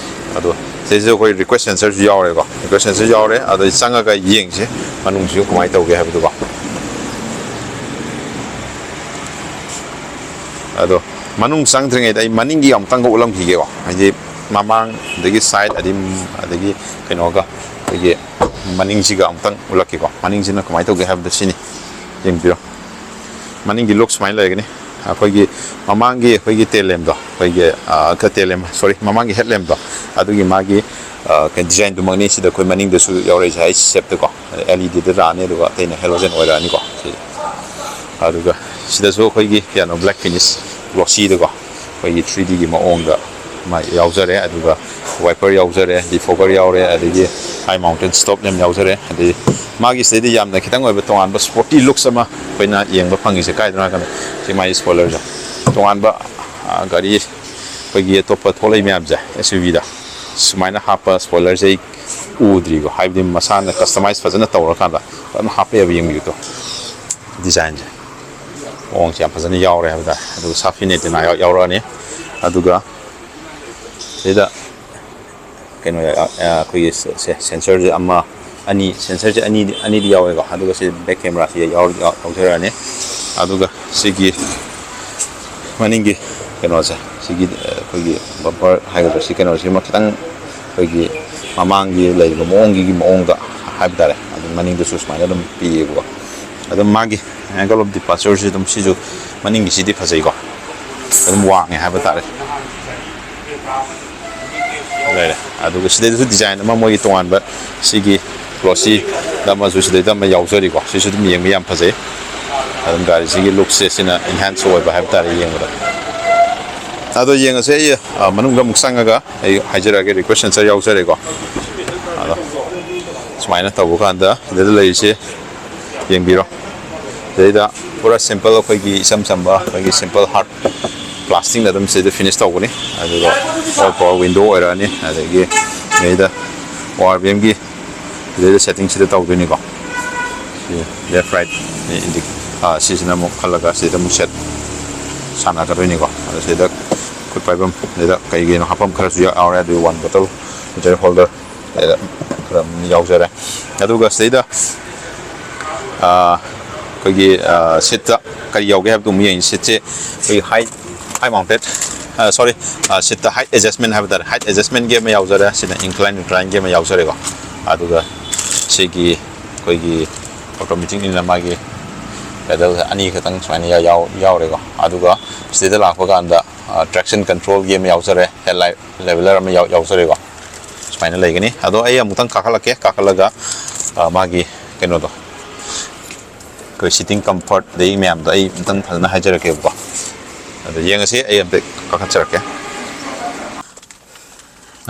ꯑꯗꯣ ꯁꯤꯁꯤꯗ ꯑꯩꯈꯣꯏ ꯔꯤꯀ꯭ꯋꯦꯁ ꯁꯦꯟꯁꯔꯁꯨ ꯌꯥꯎꯔꯦꯀꯣ, ꯔꯤꯀ꯭ꯋꯦꯁ ꯁꯦꯟꯁꯔ ꯌꯥꯎꯔꯦ꯫ ꯑꯗꯣ ꯑꯩ ꯆꯪꯉꯒ ꯌꯦꯡꯁꯦ ꯃꯅꯨꯡꯁꯤꯁꯨ ꯀꯃꯥꯏꯅ ꯇꯧꯒꯦ ꯍꯥꯏꯕꯗꯨꯀꯣ꯫ ꯑꯗꯣ ꯃꯅꯨꯡ ꯆꯪꯗ꯭ꯔꯤꯉꯩꯗ ꯑꯩ ꯃꯅꯤꯡꯒꯤ ꯑꯃꯨꯛꯇꯪꯒ ꯎꯠꯂꯝꯈꯤꯒꯦꯀꯣ, ꯍꯥꯏꯗꯤ ꯃꯃꯥꯡ, ꯑꯗꯒꯤ ꯁꯥꯏꯠ, ꯑꯗꯒꯤ, ꯑꯗꯒꯤ ꯀꯩꯅꯣꯒ, ꯑꯩꯈꯣꯏꯒꯤ ꯃꯅꯤꯡꯁꯤꯒ ꯑꯃꯨꯛꯇꯪ ꯎꯠꯂꯛꯀꯦꯀꯣ꯫ ꯃꯅꯤꯡꯁꯤꯅ ꯀꯃꯥꯏꯅ ꯇꯧꯒꯦ ꯍꯥꯏꯕꯗꯣ ꯁꯤꯅꯤ, ꯌꯦꯡꯕꯤꯔꯣ꯫ ꯃꯅꯤꯡꯒꯤ ꯂꯨꯛ ꯁꯨꯃꯥꯏꯅ ꯂꯩꯒꯅꯤ꯫ ꯑꯩꯈꯣꯏꯒꯤ ꯃꯃꯥꯡꯒꯤ ꯑꯩꯈꯣꯏꯒꯤ ꯇꯦꯜ ꯂꯦꯝꯗꯣ, ꯑꯩꯈꯣꯏꯒꯤ, ꯑ, ꯈ-, ꯇꯦꯜ ꯂꯦꯝ, ꯁꯣꯔꯤ, ꯃꯃꯥꯡꯒꯤ ꯍꯦꯠ ꯂꯦꯝꯗꯣ, ꯑꯗꯨꯒꯤ ꯃꯥꯒꯤ, ꯑ, ꯀꯩ ꯗꯤꯖꯥꯏꯟꯗꯨꯃꯛꯅꯤ ꯁꯤꯗ ꯑꯩꯈꯣꯏ ꯃꯅꯤꯡꯗꯁꯨ ꯌꯥꯎꯔꯛꯏꯁꯦ, ꯑꯩ ꯁꯦꯞꯇꯀꯣ꯫ ꯑꯦꯜ ꯏ ꯗꯤꯗ ꯂꯥꯛꯑꯅꯤ, ꯑꯗꯨꯒ ꯑꯇꯩꯅ ꯍꯦꯂꯣꯖꯦꯟ ꯑꯣꯏꯔꯛꯑꯅꯤꯀꯣ꯫ ꯁꯤ, ꯑꯗꯨꯒ ꯁꯤꯗꯁꯨ ꯑꯩꯈꯣꯏꯒꯤ ꯀꯩꯅꯣ, ꯕ꯭ꯂꯦꯛ ꯐꯤꯅꯤꯁ ꯒ꯭ꯂꯣꯁꯤꯗꯀꯣ, ꯑꯩꯈꯣꯏꯒꯤ ꯊ꯭ꯔꯤ ꯗꯤꯒꯤ ꯃꯑꯣꯡꯗ ꯃꯥ ꯌꯥꯎꯖꯔꯦ꯫ ꯑꯗꯨꯒ ꯋꯥꯏꯄꯔ ꯌꯥꯎꯖꯔꯦ, ꯗꯤꯐꯣꯒꯔ ꯌꯥꯎꯔꯦ, ꯑꯗꯒꯤ ꯍꯥꯏ ꯃꯥꯎꯟꯇꯦꯟ ꯁ꯭ꯇꯣꯞ ꯂꯦꯝ ꯌꯥꯎꯖꯔꯦ꯫ ꯑꯗꯩ ꯃꯥꯒꯤ ꯁꯤꯗꯩꯗ ꯌꯥꯝꯅ ꯈꯤꯇꯪ ꯑꯣꯏꯕ ꯇꯣꯉꯥꯟꯕ ꯁ꯭ꯄꯣꯔꯇꯤ ꯂꯨꯛꯁ ꯑꯃ ꯑꯩꯈꯣꯏꯅ ꯌꯦꯡꯕ ꯐꯪꯉꯤꯁꯦ ꯀꯥꯏꯗꯅꯣ ꯍꯥꯏꯔꯀꯥꯟꯗ ꯁꯤ ꯃꯥꯒꯤ ꯁ꯭ꯄꯣꯏꯂꯔꯁꯦ꯫ ꯇꯣꯉꯥꯟꯕ, ꯑ, ꯒꯥꯔꯤ ꯑꯩꯈꯣꯏꯒꯤ ꯑꯇꯣꯞꯄ ꯊꯣꯛꯂꯛꯏ ꯃꯌꯥꯝꯁꯦ, ꯑꯦꯁ ꯌꯨ ꯚꯤꯗ ꯁꯨꯃꯥꯏꯅ ꯍꯥꯞꯄ ꯁ꯭ꯄꯣꯏꯂꯔꯁꯦ ꯑꯩ ꯎꯗ꯭ꯔꯤꯀꯣ꯫ ꯍꯥꯏꯕꯗꯤ ꯃꯁꯥꯅ ꯀꯁꯇꯃꯥꯏꯁ ꯐꯖꯅ ꯇꯧꯔꯀꯥꯟꯗ ꯐꯖꯅ ꯍꯥꯞꯄꯛꯑꯦꯕ, ꯌꯦꯡꯕꯤꯌꯨ ꯇꯨ꯫ ꯗꯤꯖꯥꯏꯟꯁꯦ, ꯃꯑꯣꯡꯁꯦ ꯌꯥꯝ ꯐꯖꯅ ꯌꯥꯎꯔꯦ ꯍꯥꯏꯕ ꯇꯥꯔꯦ꯫ ꯑꯗꯨꯒ ꯁꯥꯐꯤꯅꯦꯠꯇꯤꯅ ꯌꯥꯎ-, ꯌꯥꯎꯔꯛꯑꯅꯤ꯫ ꯑꯗꯨꯒ ꯁꯤꯗ ꯀꯩꯅꯣ, ꯑ, ꯑꯩꯈꯣꯏꯒꯤ ꯁꯦ-, ꯁꯦ-, ꯁꯦꯟꯁꯔꯁꯦ ꯑꯃ, ꯑꯅꯤ, ꯁꯦꯟꯁꯔꯁꯦ ꯑꯅꯤꯗꯤ, ꯑꯅꯤꯗꯤ ꯌꯥꯎꯋꯦꯀꯣ꯫ ꯑꯗꯨꯒ ꯁꯤ ꯕꯦꯛ ꯀꯦꯃꯦꯔꯥꯁꯤ ꯌꯥꯎ-, ꯌꯥꯎ-, ꯌꯥꯎꯖꯔꯛꯑꯅꯤ꯫ ꯑꯗꯨꯒ ꯁꯤꯒꯤ ꯃꯅꯤꯡꯒꯤ ꯀꯩꯅꯣꯁꯦ, ꯁꯤꯒꯤ, ꯑ, ꯑꯩꯈꯣꯏꯒꯤ ꯕꯝꯄꯔ ꯍꯥꯏꯒꯗ꯭ꯔꯥ, ꯁꯤ ꯀꯩꯅꯣꯁꯤꯃ ꯈꯤꯇꯪ ꯑꯩꯈꯣꯏꯒꯤ ꯃꯃꯥꯡꯒꯤ ꯂꯩꯔꯤꯕ ꯃꯑꯣꯡꯒꯤ ꯃꯑꯣꯡꯗ ꯍꯥꯏꯕ ꯇꯥꯔꯦ꯫ ꯑꯗꯨꯝ ꯃꯅꯤꯡꯗꯁꯨ ꯁꯨꯃꯥꯏꯅ ꯑꯗꯨꯝ ꯄꯤꯌꯦꯕꯀꯣ꯫ ꯑꯗꯨꯝ ꯃꯥꯒꯤ angle of departureꯁꯤ ꯑꯗꯨꯝ ꯁꯤꯁꯨ ꯃꯅꯤꯡꯒꯤꯁꯤꯗꯤ ꯐꯖꯩꯀꯣ꯫ ꯑꯗꯨꯝ ꯋꯥꯡꯉꯦ ꯍꯥꯏꯕ ꯇꯥꯔꯦ꯫ ꯂꯩꯔꯦ꯫ ꯑꯗꯨꯒ ꯁꯤꯗꯩꯗꯁꯨ ꯗꯤꯖꯥꯏꯟ ꯑꯃ ꯃꯣꯏꯒꯤ ꯇꯣꯉꯥꯟꯕ ꯁꯤꯒꯤ ꯒ꯭ꯂꯣꯁꯤꯗ ꯑꯃꯁꯨ ꯁꯤꯗꯩꯗ ꯑꯃ ꯌꯥꯎꯖꯔꯤꯀꯣ꯫ ꯁꯤꯁꯨ ꯑꯗꯨꯝ ꯌꯦꯡꯕ ꯌꯥꯝ ꯐꯖꯩ꯫ ꯑꯗꯨꯝ ꯒꯥꯔꯤꯁꯤꯒꯤ ꯂꯨꯛꯁꯦ ꯁꯤꯅ ꯏꯟꯍꯦꯟꯁ ꯑꯣꯏꯕ ꯍꯥꯏꯕ ꯇꯥꯔꯦ ꯌꯦꯡꯕꯗ꯫ ꯑꯗꯣ ꯌꯦꯡꯉꯁꯦ, ꯑꯩ ꯑ, ꯃꯅꯨꯡꯗ ꯑꯃꯨꯛ ꯆꯪꯉꯒ ꯑꯩ ꯍꯥꯏꯖꯔꯛꯑꯒꯦ, ꯔꯤꯀ꯭ꯋꯦꯁ ꯑꯟꯁꯔ ꯌꯥꯎꯖꯔꯦꯀꯣ꯫ ꯑꯗꯣ ꯁꯨꯃꯥꯏꯅ ꯇꯧꯕ ꯀꯥꯟꯗ ꯁꯤꯗ ꯂꯩꯔꯤꯁꯦ ꯌꯦꯡꯕꯤꯔꯣ꯫ ꯁꯤꯗꯩꯗ ꯄꯨꯔꯥ ꯁꯤꯝꯄꯜ, ꯑꯩꯈꯣꯏꯒꯤ ꯏꯆꯝ ꯆꯝꯕ ꯑꯩꯈꯣꯏꯒꯤ ꯁꯤꯝꯄꯜ ꯍꯥꯔꯠ ꯄ꯭ꯂꯥꯁꯇꯤꯛꯅ ꯑꯗꯨꯝ ꯁꯤꯗ ꯐꯤꯅꯤꯁ ꯇꯧꯒꯅꯤ꯫ ꯑꯗꯨꯒ ꯑꯣꯜ ꯄꯋꯥꯔ ꯋꯤꯟꯗꯣ ꯑꯣꯏꯔꯛꯑꯅꯤ꯫ ꯑꯗꯒꯤ ꯁꯤꯗꯩꯗ ꯑꯣ ꯑꯥꯔ ꯕꯤ ꯑꯦꯝꯒꯤ ꯁꯤꯗꯩꯗ ꯁꯦꯠꯇꯤꯡꯁꯤꯗ ꯇꯧꯗꯣꯏꯅꯤꯀꯣ꯫ ꯁꯤ ꯂꯦꯐ ꯔꯥꯏꯠ ꯏꯟꯗꯤꯛ-, ꯑꯥ, ꯁꯤꯁꯤꯅ ꯑꯃꯨꯛ ꯈꯜꯂꯒ ꯁꯤꯗ ꯑꯃꯨꯛ ꯁꯦꯠ ꯁꯥꯟꯅꯒꯗꯣꯏꯅꯤꯀꯣ꯫ ꯑꯗꯣ ꯁꯤꯗ ꯈꯨꯠ ꯄꯥꯏꯐꯝ, ꯁꯤꯗ ꯀꯩ ꯀꯩꯅꯣ ꯍꯥꯞꯐꯝ ꯈꯔꯁꯨ ꯌꯥꯎꯔꯦ꯫ ꯑꯗꯨꯒ ꯋꯥꯟ ꯕꯣꯇꯜ ꯋꯥꯇꯔ ꯍꯣꯜꯗꯔ ꯁꯤꯗ ꯈꯔ ꯑꯃ ꯌꯥꯎꯖꯔꯦ꯫ ꯑꯗꯨꯒ ꯁꯤꯗꯩꯗ, ꯑꯥ, ꯑꯩꯈꯣꯏꯒꯤ, ꯑꯥ, ꯁꯤꯠꯇ ꯀꯔꯤ ꯌꯥꯎꯒꯦ ꯍꯥꯏꯕꯗꯨ ꯑꯃꯨꯛ ꯌꯦꯡꯁꯤ꯫ ꯁꯤꯠꯁꯦ ꯑꯩꯈꯣꯏꯒꯤ ꯍꯥꯏꯠ, ꯍꯥꯏꯠ ꯃꯥꯎꯟꯇꯦꯠ, ꯑꯥ, ꯁꯣꯔꯤ, ꯑꯥ, ꯁꯤꯠꯇ ꯍꯥꯏꯠ ꯑꯦꯗꯖꯁꯃꯦꯟ ꯍꯥꯏꯕ ꯇꯥꯔꯦ, ꯍꯥꯏꯠ ꯑꯦꯗꯖꯁꯃꯦꯟꯒꯤ ꯑꯃ ꯌꯥꯎꯖꯔꯦ꯫ ꯁꯤꯅ ꯏꯟꯀ꯭ꯂꯥꯏꯟ ꯔꯤꯀ꯭ꯂꯥꯏꯟꯒꯤ ꯑꯃ ꯌꯥꯎꯖꯔꯦꯀꯣ꯫ ꯑꯗꯨꯒ ꯁꯤꯒꯤ ꯑꯩꯈꯣꯏꯒꯤ ꯑꯣꯇꯣꯃꯦꯇꯤꯛꯅꯤꯅ ꯃꯥꯒꯤ ꯄꯦꯗꯜ ꯑꯅꯤꯈꯛꯇꯪ ꯁꯨꯃꯥꯏꯅ ꯌꯥꯎ-, ꯌꯥꯎꯔꯦꯀꯣ꯫ ꯑꯗꯨꯒ ꯁꯤꯗꯩꯗ ꯂꯥꯛꯄ ꯀꯥꯟꯗ, ꯑꯥ, ꯇ꯭ꯔꯦꯛꯁꯟ ꯀꯟꯇ꯭ꯔꯣꯜꯒꯤ ꯑꯃ ꯌꯥꯎꯖꯔꯦ, ꯍꯦꯠ ꯂꯥꯏꯠ ꯂꯦꯕꯦꯂꯔ ꯑꯃ ꯌꯥꯎ-, ꯌꯥꯎꯖꯔꯦꯀꯣ꯫ ꯁꯨꯃꯥꯏꯅ ꯂꯩꯒꯅꯤ꯫ ꯑꯗꯣ ꯑꯩ ꯑꯃꯨꯛꯇꯪ ꯀꯥꯈꯠꯂꯛꯀꯦ, ꯀꯥꯈꯠꯂꯒ, ꯑ, ꯃꯥꯒꯤ ꯀꯩꯅꯣꯗꯣ, ꯑꯩꯈꯣꯏ ꯁꯤꯇꯤꯡ ꯀꯝꯐꯔꯠ ꯑꯗꯩ ꯃꯌꯥꯝꯗꯣ ꯑꯩ ꯑꯃꯨꯛꯇꯪ ꯐꯖꯅ ꯍꯥꯏꯖꯔꯛꯀꯦꯕꯀꯣ꯫ ꯑꯗꯣ ꯌꯦꯡꯉꯁꯤ, ꯑꯩ ꯑꯝꯇ ꯀꯥꯈꯠꯆꯔꯛꯀꯦ꯫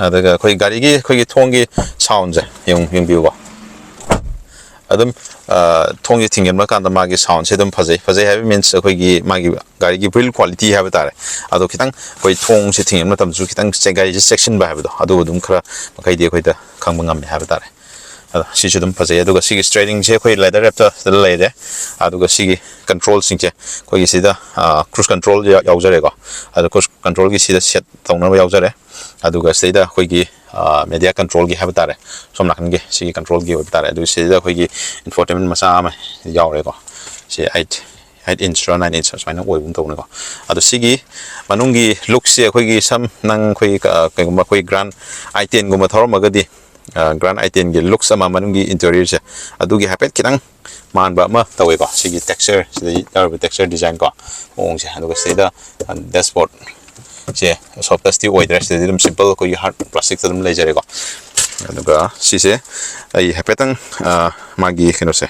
ꯑꯗꯨꯒ ꯑꯩꯈꯣꯏ ꯒꯥꯔꯤꯒꯤ ꯑꯩꯈꯣꯏꯒꯤ ꯊꯣꯡꯒꯤ ꯁꯥꯎꯟꯁꯦ ꯌꯦꯡ-, ꯌꯦꯡꯕꯤꯌꯨꯀꯣ꯫ ꯑꯗꯨꯝ, ꯑ, ꯊꯣꯡꯁꯦ ꯊꯤꯡꯖꯤꯟꯕ ꯀꯥꯟꯗ ꯃꯥꯒꯤ ꯁꯥꯎꯟꯁꯦ ꯑꯗꯨꯝ ꯐꯖꯩ꯫ ꯐꯖꯩ ꯍꯥꯏꯕ ꯃꯤꯟꯁ ꯑꯩꯈꯣꯏꯒꯤ ꯃꯥꯒꯤ ꯒꯥꯔꯤꯒꯤ ꯕꯤꯜ ꯀ꯭ꯋꯥꯂꯤꯇꯤ ꯍꯥꯏꯕ ꯇꯥꯔꯦ꯫ ꯑꯗꯣ ꯈꯤꯇꯪ ꯑꯩꯈꯣꯏ ꯊꯣꯡꯁꯦ ꯊꯤꯡꯖꯤꯟꯕ ꯃꯇꯝꯗꯁꯨ ꯈꯤꯇꯪ ꯆꯦ-, ꯒꯥꯔꯤꯁꯦ ꯆꯦꯛꯁꯤꯟꯕ ꯍꯥꯏꯕꯗꯣ, ꯑꯗꯨ ꯑꯗꯨꯝ ꯈꯔ ꯃꯈꯩꯗꯤ ꯑꯩꯈꯣꯏꯗ ꯈꯪꯕ ꯉꯝꯃꯦ ꯍꯥꯏꯕ ꯇꯥꯔꯦ꯫ ꯑꯗꯣ ꯁꯤꯁꯨ ꯑꯗꯨꯝ ꯐꯖꯩ꯫ ꯑꯗꯨꯒ ꯁꯤꯒꯤ ꯁ꯭ꯇꯦꯔꯤꯡꯁꯦ ꯑꯩꯈꯣꯏ ꯂꯦꯗꯔ ꯔꯦꯞꯇ ꯂꯩꯔꯦ꯫ ꯑꯗꯨꯒ ꯁꯤꯒꯤ ꯀꯟꯇ꯭ꯔꯣꯜꯁꯤꯡꯁꯦ ꯑꯩꯈꯣꯏꯒꯤ ꯁꯤꯗ, ꯑ, ꯀ꯭ꯔꯨꯖ ꯀꯟꯇ꯭ꯔꯣꯜ ꯌꯥ-, ꯌꯥꯎꯖꯔꯦꯀꯣ꯫ ꯑꯗꯣ ꯀ꯭ꯔꯨꯖ ꯀꯟꯇ꯭ꯔꯣꯜꯒꯤ ꯁꯤꯗ ꯁꯦꯠ ꯇꯧꯅꯕ ꯌꯥꯎꯖꯔꯦ꯫ ꯑꯗꯨꯒ ꯁꯤꯗꯩꯗ ꯑꯩꯈꯣꯏꯒꯤ, ꯑ, ꯃꯦꯗꯤꯌꯥ ꯀꯟꯇ꯭ꯔꯣꯜꯒꯤ ꯍꯥꯏꯕ ꯇꯥꯔꯦ, ꯁꯣꯝ ꯅꯥꯀꯟꯒꯤ ꯁꯤꯒꯤ ꯀꯟꯇ꯭ꯔꯣꯜꯒꯤ ꯑꯣꯏꯕ ꯇꯥꯔꯦ꯫ ꯑꯗꯨꯒ ꯁꯤꯗꯩꯗ ꯑꯩꯈꯣꯏꯒꯤ ꯏꯟꯐꯣꯇꯦꯟꯃꯦꯟ ꯃꯆꯥ ꯑꯃ ꯌꯥꯎꯔꯦꯀꯣ꯫ ꯁꯤ eight, eight answer nine answer ꯁꯨꯃꯥꯏꯅ ꯑꯣꯏꯕ ꯑꯃ ꯇꯧꯕꯅꯤꯀꯣ꯫ ꯑꯗꯣ ꯁꯤꯒꯤ ꯃꯅꯨꯡꯒꯤ ꯂꯨꯛꯁꯦ ꯑꯩꯈꯣꯏꯒꯤ ꯁꯝ ꯅꯪ ꯑꯩꯈꯣꯏꯒꯤ ꯀ-, ꯀꯩꯒꯨꯝꯕ ꯑꯩꯈꯣꯏ ꯒ꯭ꯔꯥꯟ ꯑꯥꯏ ꯇꯦꯟꯒꯨꯝꯕ ꯊꯧꯔꯝꯃꯒꯗꯤ ꯒ꯭ꯔꯥꯟ ꯑꯥꯏ ꯇꯦꯟꯒꯤ ꯂꯨꯛꯁ ꯑꯃ, ꯃꯅꯨꯡꯒꯤ ꯏꯟꯇꯤꯔꯤꯌꯔꯁꯦ ꯑꯗꯨꯒꯤ ꯍꯥꯏꯐꯦꯠ ꯈꯤꯇꯪ ꯃꯥꯟꯕ ꯑꯃ ꯇꯧꯋꯦꯀꯣ꯫ ꯁꯤꯒꯤ ꯇꯦꯛꯁꯆꯔ, ꯁꯤꯗ ꯌꯥꯎꯔꯤꯕ ꯇꯦꯛꯁꯆꯔ ꯗꯤꯖꯥꯏꯟ ꯀꯣ, ꯃꯑꯣꯡꯁꯦ꯫ ꯑꯗꯨꯒ ꯁꯤꯗꯩꯗ ꯗꯦꯁꯕꯣꯔꯗꯁꯦ ꯁꯣꯐ ꯇꯆꯇꯤ ꯑꯣꯏꯗ꯭ꯔꯦ, ꯁꯤꯗꯗꯤ ꯑꯗꯨꯝ ꯁꯤꯝꯄꯜ ꯑꯩꯈꯣꯏꯒꯤ ꯍꯥꯔꯠ ꯄ꯭ꯂꯥꯁꯇꯤꯛꯇ ꯑꯗꯨꯝ ꯂꯩꯖꯔꯦꯀꯣ꯫ ꯑꯗꯨꯒ ꯁꯤꯁꯦ ꯑꯩ ꯍꯥꯏꯐꯦꯠꯇꯪ, ꯑ, ꯃꯥꯒꯤ ꯀꯩꯅꯣꯁꯦ,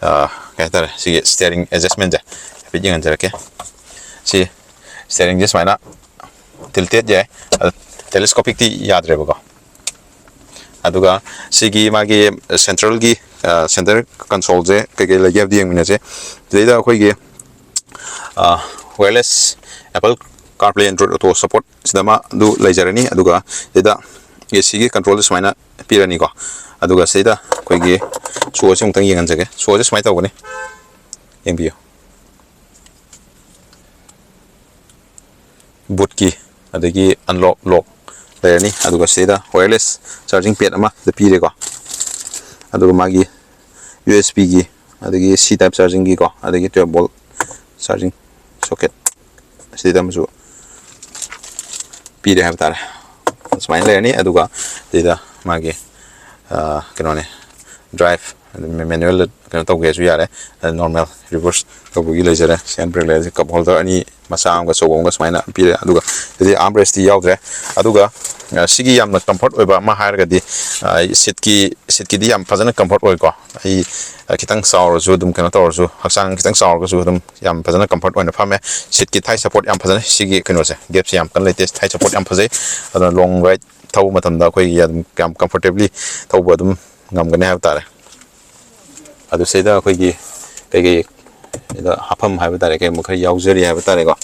ꯑ, ꯀꯩ ꯍꯥꯏꯇꯥꯔꯦ, ꯁꯤꯒꯤ ꯁ꯭ꯇꯤꯌꯔꯤꯡ ꯑꯦꯗꯖꯁꯃꯦꯟꯁꯦ ꯍꯥꯏꯐꯦꯠ ꯌꯦꯡꯍꯟꯖꯔꯛꯀꯦ꯫ ꯁꯤ ꯁ꯭ꯇꯤꯌꯔꯤꯡꯁꯦ ꯁꯨꯃꯥꯏꯅ ꯇꯤꯜꯇꯦꯠ ꯌꯥꯏ, ꯑꯗꯣ ꯇꯦꯂꯦꯁꯀꯣꯄꯤꯛꯇꯤ ꯌꯥꯗ꯭ꯔꯦꯕꯀꯣ꯫ ꯑꯗꯨꯒ ꯁꯤꯒꯤ ꯃꯥꯒꯤ ꯁꯦꯟꯇ꯭ꯔꯦꯜꯒꯤ, ꯑ, ꯁꯦꯟꯇꯔ ꯀꯟꯁꯣꯜꯁꯦ ꯀꯩꯀꯩ ꯂꯩꯒꯦ ꯍꯥꯏꯕꯗꯤ ꯌꯦꯡꯃꯤꯟꯅꯁꯦ꯫ ꯁꯤꯗꯩꯗ ꯑꯩꯈꯣꯏꯒꯤ, ꯑ, wireless Apple CarPlay Android Auto support ꯁꯤꯗ ꯑꯃ ꯑꯗꯨ ꯂꯩꯖꯔꯅꯤ꯫ ꯑꯗꯨꯒ ꯁꯤꯗ ꯑꯦ ꯁꯤꯒꯤ ꯀꯟꯇ꯭ꯔꯣꯜꯁꯦ ꯁꯨꯃꯥꯏꯅ ꯄꯤꯔꯅꯤꯀꯣ꯫ ꯑꯗꯨꯒ ꯁꯤꯗ ꯑꯩꯈꯣꯏꯒꯤ ꯁꯣꯁꯦ ꯑꯃꯨꯛꯇꯪ ꯌꯦꯡꯍꯟꯖꯒꯦ꯫ ꯁꯣꯁꯦ ꯁꯨꯃꯥꯏꯅ ꯇꯧꯒꯅꯤ, ꯌꯦꯡꯕꯤꯌꯨ꯫ ꯕꯨꯠꯀꯤ, ꯑꯗꯒꯤ ꯑꯟꯂꯣꯛ, ꯂꯣꯛ ꯂꯩꯔꯅꯤ꯫ ꯑꯗꯨꯒ ꯁꯤꯗ ꯋꯥꯌꯔꯂꯦꯁ ꯆꯥꯔꯖꯤꯡ ꯄꯦꯗ ꯑꯃ ꯁꯤꯗ ꯄꯤꯔꯦꯀꯣ꯫ ꯑꯗꯨꯒ ꯃꯥꯒꯤ ꯌꯨ ꯑꯦꯁ ꯕꯤꯒꯤ, ꯑꯗꯒꯤ ꯁꯤ ꯇꯥꯏꯞ ꯆꯥꯔꯖꯤꯡꯒꯤꯀꯣ, ꯑꯗꯒꯤ ꯇꯨꯌꯦꯜꯞ ꯚꯣꯜꯠ ꯆꯥꯔꯖꯤꯡ ꯁꯣꯀꯦꯠ ꯑꯁꯤꯗ ꯑꯃꯁꯨ ꯄꯤꯔꯦ ꯍꯥꯏꯕ ꯇꯥꯔꯦ꯫ ꯁꯨꯃꯥꯏꯅ ꯂꯩꯔꯅꯤ꯫ ꯑꯗꯨꯒ ꯁꯤꯗ ꯃꯥꯒꯤ, ꯑ, ꯀꯩꯅꯣꯅꯦ, ꯗ꯭ꯔꯥꯏꯚ, ꯃꯦꯅꯨꯋꯦꯜꯗ ꯀꯩꯅꯣ ꯇꯧꯒꯦꯁꯨ ꯌꯥꯔꯦ, ꯅꯣꯔꯃꯦꯜ ꯔꯤꯚꯔꯁ ꯇꯧꯕꯒꯤ ꯂꯩꯖꯔꯦ꯫ ꯁꯤ ꯍꯦꯟ ꯕ꯭ꯔꯦꯛ ꯂꯩꯔꯦ, ꯀꯞ ꯍꯣꯜꯗꯔ ꯑꯅꯤ, ꯃꯆꯥ ꯑꯃꯒ ꯑꯆꯧꯕ ꯑꯃꯒ ꯁꯨꯃꯥꯏꯅ ꯄꯤꯔꯦ꯫ ꯑꯗꯨꯒ ꯁꯤꯗꯤ ꯑꯥꯔꯝ ꯔꯦꯁꯇꯤ ꯌꯥꯎꯗ꯭ꯔꯦ꯫ ꯑꯗꯨꯒ, ꯑ, ꯁꯤꯒꯤ ꯌꯥꯝꯅ ꯀꯝꯐꯔꯠ ꯑꯣꯏꯕ ꯑꯃ ꯍꯥꯏꯔꯒꯗꯤ, ꯑ, ꯁꯤꯠꯀꯤ, ꯁꯤꯠꯀꯤꯗꯤ ꯌꯥꯝ ꯐꯖꯅ ꯀꯝꯐꯔꯠ ꯑꯣꯏꯀꯣ꯫ ꯑꯩ, ꯑ, ꯈꯤꯇꯪ ꯆꯥꯎꯔꯁꯨ ꯑꯗꯨꯝ ꯀꯩꯅꯣ ꯇꯧꯔꯁꯨ, ꯍꯛꯆꯥꯡ ꯈꯤꯇꯪ ꯆꯥꯎꯔꯒꯁꯨ ꯑꯗꯨꯝ ꯌꯥꯝ ꯐꯖꯅ ꯀꯝꯐꯔꯠ ꯑꯣꯏꯅ ꯐꯝꯃꯦ꯫ ꯁꯤꯠꯀꯤ ꯊꯥꯏ ꯁꯄꯣꯔꯠ ꯌꯥꯝ ꯐꯖꯅ, ꯁꯤꯒꯤ ꯀꯩꯅꯣꯁꯦ, ꯒꯦꯞꯁꯦ ꯌꯥꯝ ꯀꯟꯅ ꯂꯩꯇꯦ, ꯊꯥꯏ ꯁꯄꯣꯔꯠ ꯌꯥꯝ ꯐꯖꯩ꯫ ꯑꯗꯨꯅ ꯂꯣꯡ ꯔꯥꯏꯗ ꯊꯧꯕ ꯃꯇꯝꯗ ꯑꯩꯈꯣꯏꯒꯤ ꯑꯗꯨꯝ ꯌꯥꯝ ꯀꯝꯐꯔꯇꯦꯕꯂꯤ ꯊꯧꯕ ꯑꯗꯨꯝ ꯉꯝꯒꯅꯤ ꯍꯥꯏꯕ ꯇꯥꯔꯦ꯫ ꯑꯗꯨ ꯁꯤꯗ ꯑꯩꯈꯣꯏꯒꯤ ꯀꯩꯀꯩ ꯁꯤꯗ ꯍꯥꯞꯐꯝ ꯍꯥꯏꯕ ꯇꯥꯔꯦ, ꯀꯩꯒꯨꯝꯕ ꯈꯔ ꯌꯥꯎꯖꯔꯤ ꯍꯥꯏꯕ ꯇꯥꯔꯦꯀꯣ꯫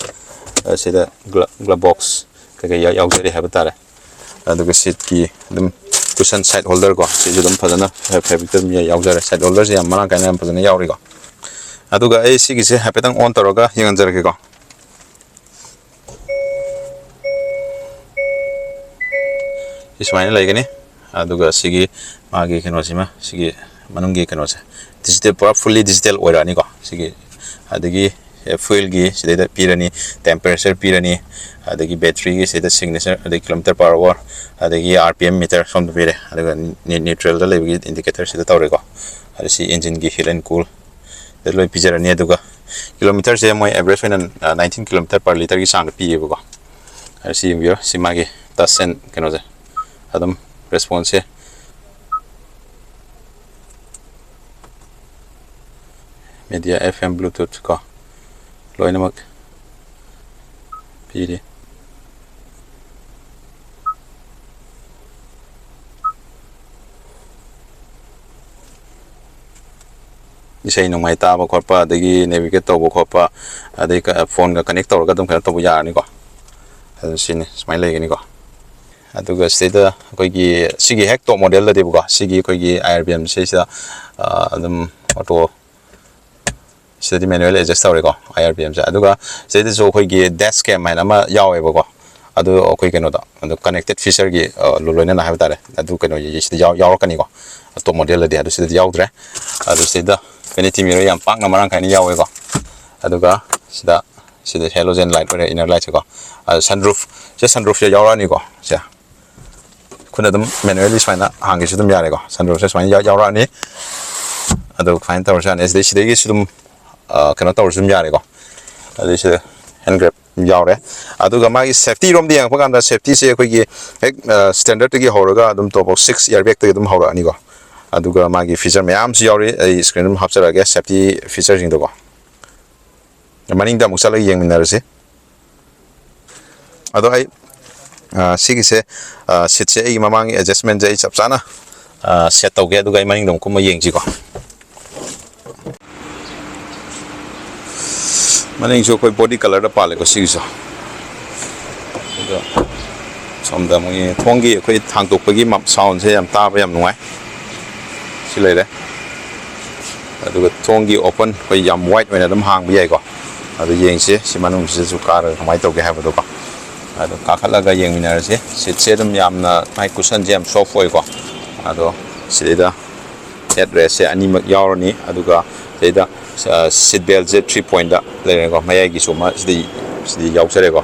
ꯑ, ꯁꯤꯗ ꯒ꯭ꯂ-, ꯒ꯭ꯂꯕ ꯕꯣꯛꯁ ꯀꯩꯀꯩ ꯌꯥ-, ꯌꯥꯎꯖꯔꯤ ꯍꯥꯏꯕ ꯇꯥꯔꯦ꯫ ꯑꯗꯨꯒ ꯁꯤꯠꯀꯤ ꯑꯗꯨꯝ ꯀꯨꯁꯟ ꯁꯥꯏꯠ ꯍꯣꯜꯗꯔ ꯀꯣ, ꯁꯤꯁꯨ ꯑꯗꯨꯝ ꯐꯖꯅ ꯐꯦꯕ꯭ꯔꯤꯛꯇ ꯑꯗꯨꯝ ꯌꯥꯎꯖꯔꯦ꯫ ꯁꯥꯏꯠ ꯍꯣꯜꯗꯔꯁꯦ ꯌꯥꯝ ꯃꯔꯥꯡ ꯀꯥꯏꯅ ꯌꯥꯝ ꯐꯖꯅ ꯌꯥꯎꯔꯤꯀꯣ꯫ ꯑꯗꯨꯒ ꯑꯩ ꯁꯤꯒꯤꯁꯦ ꯍꯥꯏꯐꯦꯠꯇꯪ ꯑꯣꯟ ꯇꯧꯔꯒ ꯌꯦꯡꯍꯟꯖꯔꯛꯀꯦꯀꯣ꯫ ꯁꯤ ꯁꯨꯃꯥꯏꯅ ꯂꯩꯒꯅꯤ꯫ ꯑꯗꯨꯒ ꯁꯤꯒꯤ ꯃꯥꯒꯤ ꯀꯩꯅꯣꯁꯤꯃ, ꯁꯤꯒꯤ ꯃꯅꯨꯡꯒꯤ ꯀꯩꯅꯣꯁꯦ ꯗꯤꯖꯤꯇꯦꯜ, ꯄꯨꯔꯥ ꯐꯨꯜꯂꯤ ꯗꯤꯖꯤꯇꯦꯜ ꯑꯣꯏꯔꯛꯑꯅꯤꯀꯣ꯫ ꯁꯤꯒꯤ, ꯑꯗꯒꯤ ꯐ꯭ꯌꯨꯌꯦꯜꯒꯤ ꯁꯤꯗꯩꯗ ꯄꯤꯔꯅꯤ, ꯇꯦꯝꯄꯔꯦꯆꯔ ꯄꯤꯔꯅꯤ, ꯑꯗꯒꯤ ꯕꯦꯇ꯭ꯔꯤꯒꯤ ꯁꯤꯗ ꯁꯤꯒꯅꯦꯆꯔ, ꯑꯗꯒꯤ ꯀꯤꯂꯣꯃꯤꯇꯔ ꯄꯥꯔ ꯑꯋꯥꯔ, ꯑꯗꯒꯤ ꯑꯥꯔ ꯄꯤ ꯑꯦꯝ ꯃꯤꯇꯔ ꯁꯣꯝꯗ ꯄꯤꯔꯦ꯫ ꯑꯗꯨꯒ ꯅ꯭ꯌꯨꯇ꯭ꯔꯦꯜꯗ ꯂꯩꯕꯒꯤ ꯏꯟꯗꯤꯀꯦꯇꯔ ꯁꯤꯗ ꯇꯧꯔꯦꯀꯣ꯫ ꯑꯗ ꯁꯤ ꯏꯟꯖꯤꯟꯒꯤ ꯍꯤꯠ ꯑꯦꯟ ꯀꯨꯜ ꯁꯤꯗ ꯂꯣꯏ ꯄꯤꯖꯔꯅꯤ꯫ ꯑꯗꯨꯒ ꯀꯤꯂꯣꯃꯤꯇꯔꯁꯦ ꯃꯣꯏ ꯑꯦꯚꯔꯦꯖ ꯑꯣꯏꯅ ꯅꯥꯏꯟꯇꯤꯟ ꯀꯤꯂꯣꯃꯤꯇꯔ ꯄꯔ ꯂꯤꯇꯔꯒꯤ ꯆꯥꯡꯗ ꯄꯤꯌꯦꯕꯀꯣ꯫ ꯑꯗ ꯁꯤ ꯌꯦꯡꯕꯤꯔꯣ, ꯁꯤ ꯃꯥꯒꯤ ꯇꯁ ꯑꯦꯟ ꯀꯩꯅꯣꯁꯦ, ꯑꯗꯨꯝ ꯔꯦꯁꯄꯣꯟꯁꯁꯦ꯫ ꯃꯦꯗꯤꯌꯥ, ꯑꯦꯐ ꯑꯦꯝ, ꯕ꯭ꯂꯨꯇꯨꯠ ꯀꯣ, ꯂꯣꯏꯅꯃꯛ ꯄꯤꯔꯤ꯫ ꯏꯁꯩ ꯅꯣꯡꯃꯥꯏ ꯇꯥꯕ ꯈꯣꯠꯄ, ꯑꯗꯒꯤ ꯅꯦꯚꯤꯒꯦꯠ ꯇꯧꯕ ꯈꯣꯠꯄ, ꯑꯗꯩ ꯀ-, ꯐꯣꯟꯒ ꯀꯅꯦꯛ ꯇꯧꯔꯒ ꯑꯗꯨꯝ ꯀꯩꯅꯣ ꯇꯧꯕ ꯌꯥꯔꯅꯤꯀꯣ꯫ ꯑꯗꯨ ꯁꯤꯅꯤ, ꯁꯨꯃꯥꯏꯅ ꯂꯩꯒꯅꯤꯀꯣ꯫ ꯑꯗꯨꯒ ꯁꯤꯗꯩꯗ ꯑꯩꯈꯣꯏꯒꯤ ꯁꯤꯒꯤ ꯍꯦꯛ ꯇꯣꯞ ꯃꯣꯗꯦꯜꯗꯗꯤꯕꯀꯣ, ꯁꯤꯒꯤ ꯑꯩꯈꯣꯏꯒꯤ ꯑꯥꯏ ꯑꯥꯔ ꯕꯤ ꯑꯦꯝꯁꯦ ꯁꯤꯗ, ꯑ, ꯑꯗꯨꯝ ꯑꯣꯇꯣ, ꯁꯤꯗꯗꯤ ꯃꯦꯅꯨꯋꯦꯜ ꯑꯦꯗꯖꯁ ꯇꯧꯔꯦꯀꯣ, ꯑꯥꯏ ꯑꯥꯔ ꯕꯤ ꯑꯦꯝꯁꯦ꯫ ꯑꯗꯨꯒ ꯁꯤꯗꯩꯗꯁꯨ ꯑꯩꯈꯣꯏꯒꯤ ꯗꯦꯁ ꯀꯦꯝ ꯍꯥꯏꯅ ꯑꯃ ꯌꯥꯎꯋꯦꯕꯀꯣ꯫ ꯑꯗꯨ ꯑꯩꯈꯣꯏ ꯀꯩꯅꯣꯗ, ꯑꯗꯨ ꯀꯅꯦꯛꯇꯦꯠ ꯐꯤꯆꯔꯒꯤ, ꯑ, ꯂꯣꯏꯅꯅ ꯍꯥꯏꯕ ꯇꯥꯔꯦ꯫ ꯑꯗꯨ ꯀꯩꯅꯣ ꯁꯤꯗ ꯌꯥꯎ-, ꯌꯥꯎꯔꯛꯀꯅꯤꯀꯣ꯫ ꯇꯣꯞ ꯃꯣꯗꯦꯜꯗꯗꯤ ꯑꯗꯨ ꯁꯤꯗꯗꯤ ꯌꯥꯎꯗ꯭ꯔꯦ꯫ ꯑꯗꯨ ꯁꯤꯗ ꯚꯦꯅꯤꯇꯤ ꯃꯤꯔꯔ ꯌꯥꯝ ꯄꯥꯛꯅ ꯃꯔꯥꯡ ꯀꯥꯏꯅ ꯌꯥꯎꯋꯦꯀꯣ꯫ ꯑꯗꯨꯒ ꯁꯤꯗ, ꯁꯤꯗ ꯍꯦꯂꯣꯖꯦꯟ ꯂꯥꯏꯠ ꯑꯣꯏꯔꯦ, ꯏꯅꯔ ꯂꯥꯏꯠꯁꯦꯀꯣ꯫ ꯑꯗꯨ ꯁꯟꯔꯨꯐ, ꯁꯤ ꯁꯟꯔꯨꯐꯁꯦ ꯌꯥꯎꯔꯛꯑꯅꯤꯀꯣ꯫ ꯁꯦ, ꯈꯨꯠꯅ ꯑꯗꯨꯝ ꯃꯦꯅꯨꯋꯦꯜꯂꯤ ꯁꯨꯃꯥꯏꯅ ꯍꯥꯡꯒꯦꯁꯨ ꯑꯗꯨꯝ ꯌꯥꯔꯦꯀꯣ꯫ ꯁꯟꯔꯨꯐꯁꯦ ꯁꯨꯃꯥꯏꯅ ꯌꯥꯎ-, ꯌꯥꯎꯔꯛꯑꯅꯤ꯫ ꯑꯗꯨ ꯁꯨꯃꯥꯏꯅ ꯇꯧꯔꯁꯨ ꯌꯥꯅꯤ꯫ ꯁꯤꯗꯩ, ꯁꯤꯗꯒꯤꯁꯨ ꯑꯗꯨꯝ, ꯑ, ꯀꯩꯅꯣ ꯇꯧꯔꯁꯨ ꯑꯗꯨꯝ ꯌꯥꯔꯦꯀꯣ꯫ ꯑꯗꯩ ꯁꯤꯗ ꯍꯦꯟ ꯒ꯭ꯔꯦꯞ ꯌꯥꯎꯔꯦ꯫ ꯑꯗꯨꯒ ꯃꯥꯒꯤ ꯁꯦꯐꯇꯤ ꯔꯣꯝꯗ ꯌꯦꯡꯉꯛꯄ ꯀꯥꯟꯗ, ꯁꯦꯐꯇꯤꯁꯦ ꯑꯩꯈꯣꯏꯒꯤ ꯍꯦꯛ, ꯑ, ꯁ꯭ꯇꯦꯟꯗꯔꯠꯇꯒꯤ ꯍꯧꯔꯒ ꯑꯗꯨꯝ ꯇꯣꯞ ꯕꯣꯛꯁ ꯁꯤꯛꯁ ꯏꯌꯥꯔ ꯕꯦꯒꯇꯒꯤ ꯑꯗꯨꯝ ꯍꯧꯔꯛꯑꯅꯤꯀꯣ꯫ ꯑꯗꯨꯒ ꯃꯥꯒꯤ ꯐꯤꯆꯔ ꯃꯌꯥꯝꯁꯨ ꯌꯥꯎꯔꯤ, ꯑꯩ ꯁ꯭ꯀ꯭ꯔꯤꯟ ꯑꯗꯨꯝ ꯍꯥꯞꯆꯔꯛꯑꯒꯦ, ꯁꯦꯐꯇꯤ ꯐꯤꯆꯔꯁꯤꯡꯗꯣꯀꯣ꯫ ꯃꯅꯤꯡꯗ ꯑꯃꯨꯛ ꯆꯠꯂꯒ ꯌꯦꯡꯃꯤꯟꯅꯔꯁꯤ꯫ ꯑꯗꯣ ꯑꯩ, ꯑ, ꯁꯤꯒꯤꯁꯦ, ꯑ, ꯁꯤꯠꯁꯦ ꯑꯩꯒꯤ ꯃꯃꯥꯡꯒꯤ ꯑꯦꯗꯖꯁꯃꯦꯟꯁꯦ ꯑꯩ ꯆꯞ ꯆꯥꯅ, ꯑ, ꯁꯦꯠ ꯇꯧꯒꯦ, ꯑꯗꯨꯒ ꯑꯩ ꯃꯅꯤꯡꯗ ꯑꯃꯨꯛ ꯀꯨꯝꯃ ꯌꯦꯡꯁꯤꯀꯣ꯫ ꯃꯅꯤꯡꯁꯨ ꯑꯩꯈꯣꯏ ꯕꯣꯗꯤ ꯀꯂꯔꯗ ꯄꯥꯜꯂꯦꯀꯣ ꯁꯤꯒꯤꯁꯨ꯫ ꯑꯗꯣ ꯁꯣꯝꯗ ꯃꯣꯏꯒꯤ ꯊꯣꯡꯒꯤ ꯑꯩꯈꯣꯏ ꯊꯥꯡꯗꯣꯛꯄꯒꯤ ꯃ-, ꯁꯥꯎꯟꯁꯦ ꯌꯥꯝ ꯇꯥꯕ ꯌꯥꯝ ꯅꯨꯡꯉꯥꯏ꯫ ꯁꯤ ꯂꯩꯔꯦ꯫ ꯑꯗꯨꯒ ꯊꯣꯡꯒꯤ ꯑꯣꯄꯟ ꯑꯩꯈꯣꯏ ꯌꯥꯝ ꯋꯥꯏꯠ ꯑꯣꯏꯅ ꯑꯗꯨꯝ ꯍꯥꯡꯕ ꯌꯥꯏꯀꯣ꯫ ꯑꯗꯨ ꯌꯦꯡꯁꯤ ꯁꯤ ꯃꯅꯨꯡꯁꯤꯗꯁꯨ ꯀꯥꯔꯒ ꯀꯃꯥꯏꯅ ꯇꯧꯒꯦ ꯍꯥꯏꯕꯗꯣꯀꯣ꯫ ꯑꯗꯣ ꯀꯥꯈꯠꯂꯒ ꯌꯦꯡꯃꯤꯟꯅꯔꯁꯤ꯫ ꯁꯤꯠꯁꯦ ꯑꯗꯨꯝ ꯌꯥꯝꯅ ꯃꯥꯏ ꯀꯨꯁꯟꯁꯦ ꯌꯥꯝ ꯁꯣꯐ ꯑꯣꯏꯀꯣ꯫ ꯑꯗꯣ ꯁꯤꯗꯩꯗ ꯍꯦꯠ ꯔꯦꯁꯁꯦ ꯑꯅꯤꯃꯛ ꯌꯥꯎꯔꯅꯤ꯫ ꯑꯗꯨꯒ ꯁꯤꯗꯩꯗ ꯁꯤꯠ ꯕꯦꯜꯁꯦ ꯊ꯭ꯔꯤ ꯄꯣꯏꯟꯗ ꯂꯩꯔꯦꯀꯣ, ꯃꯌꯥꯏꯒꯤꯁꯨ ꯑꯃ ꯁꯤꯗꯤ ꯁꯤꯗꯤ ꯌꯥꯎꯖꯔꯦꯀꯣ꯫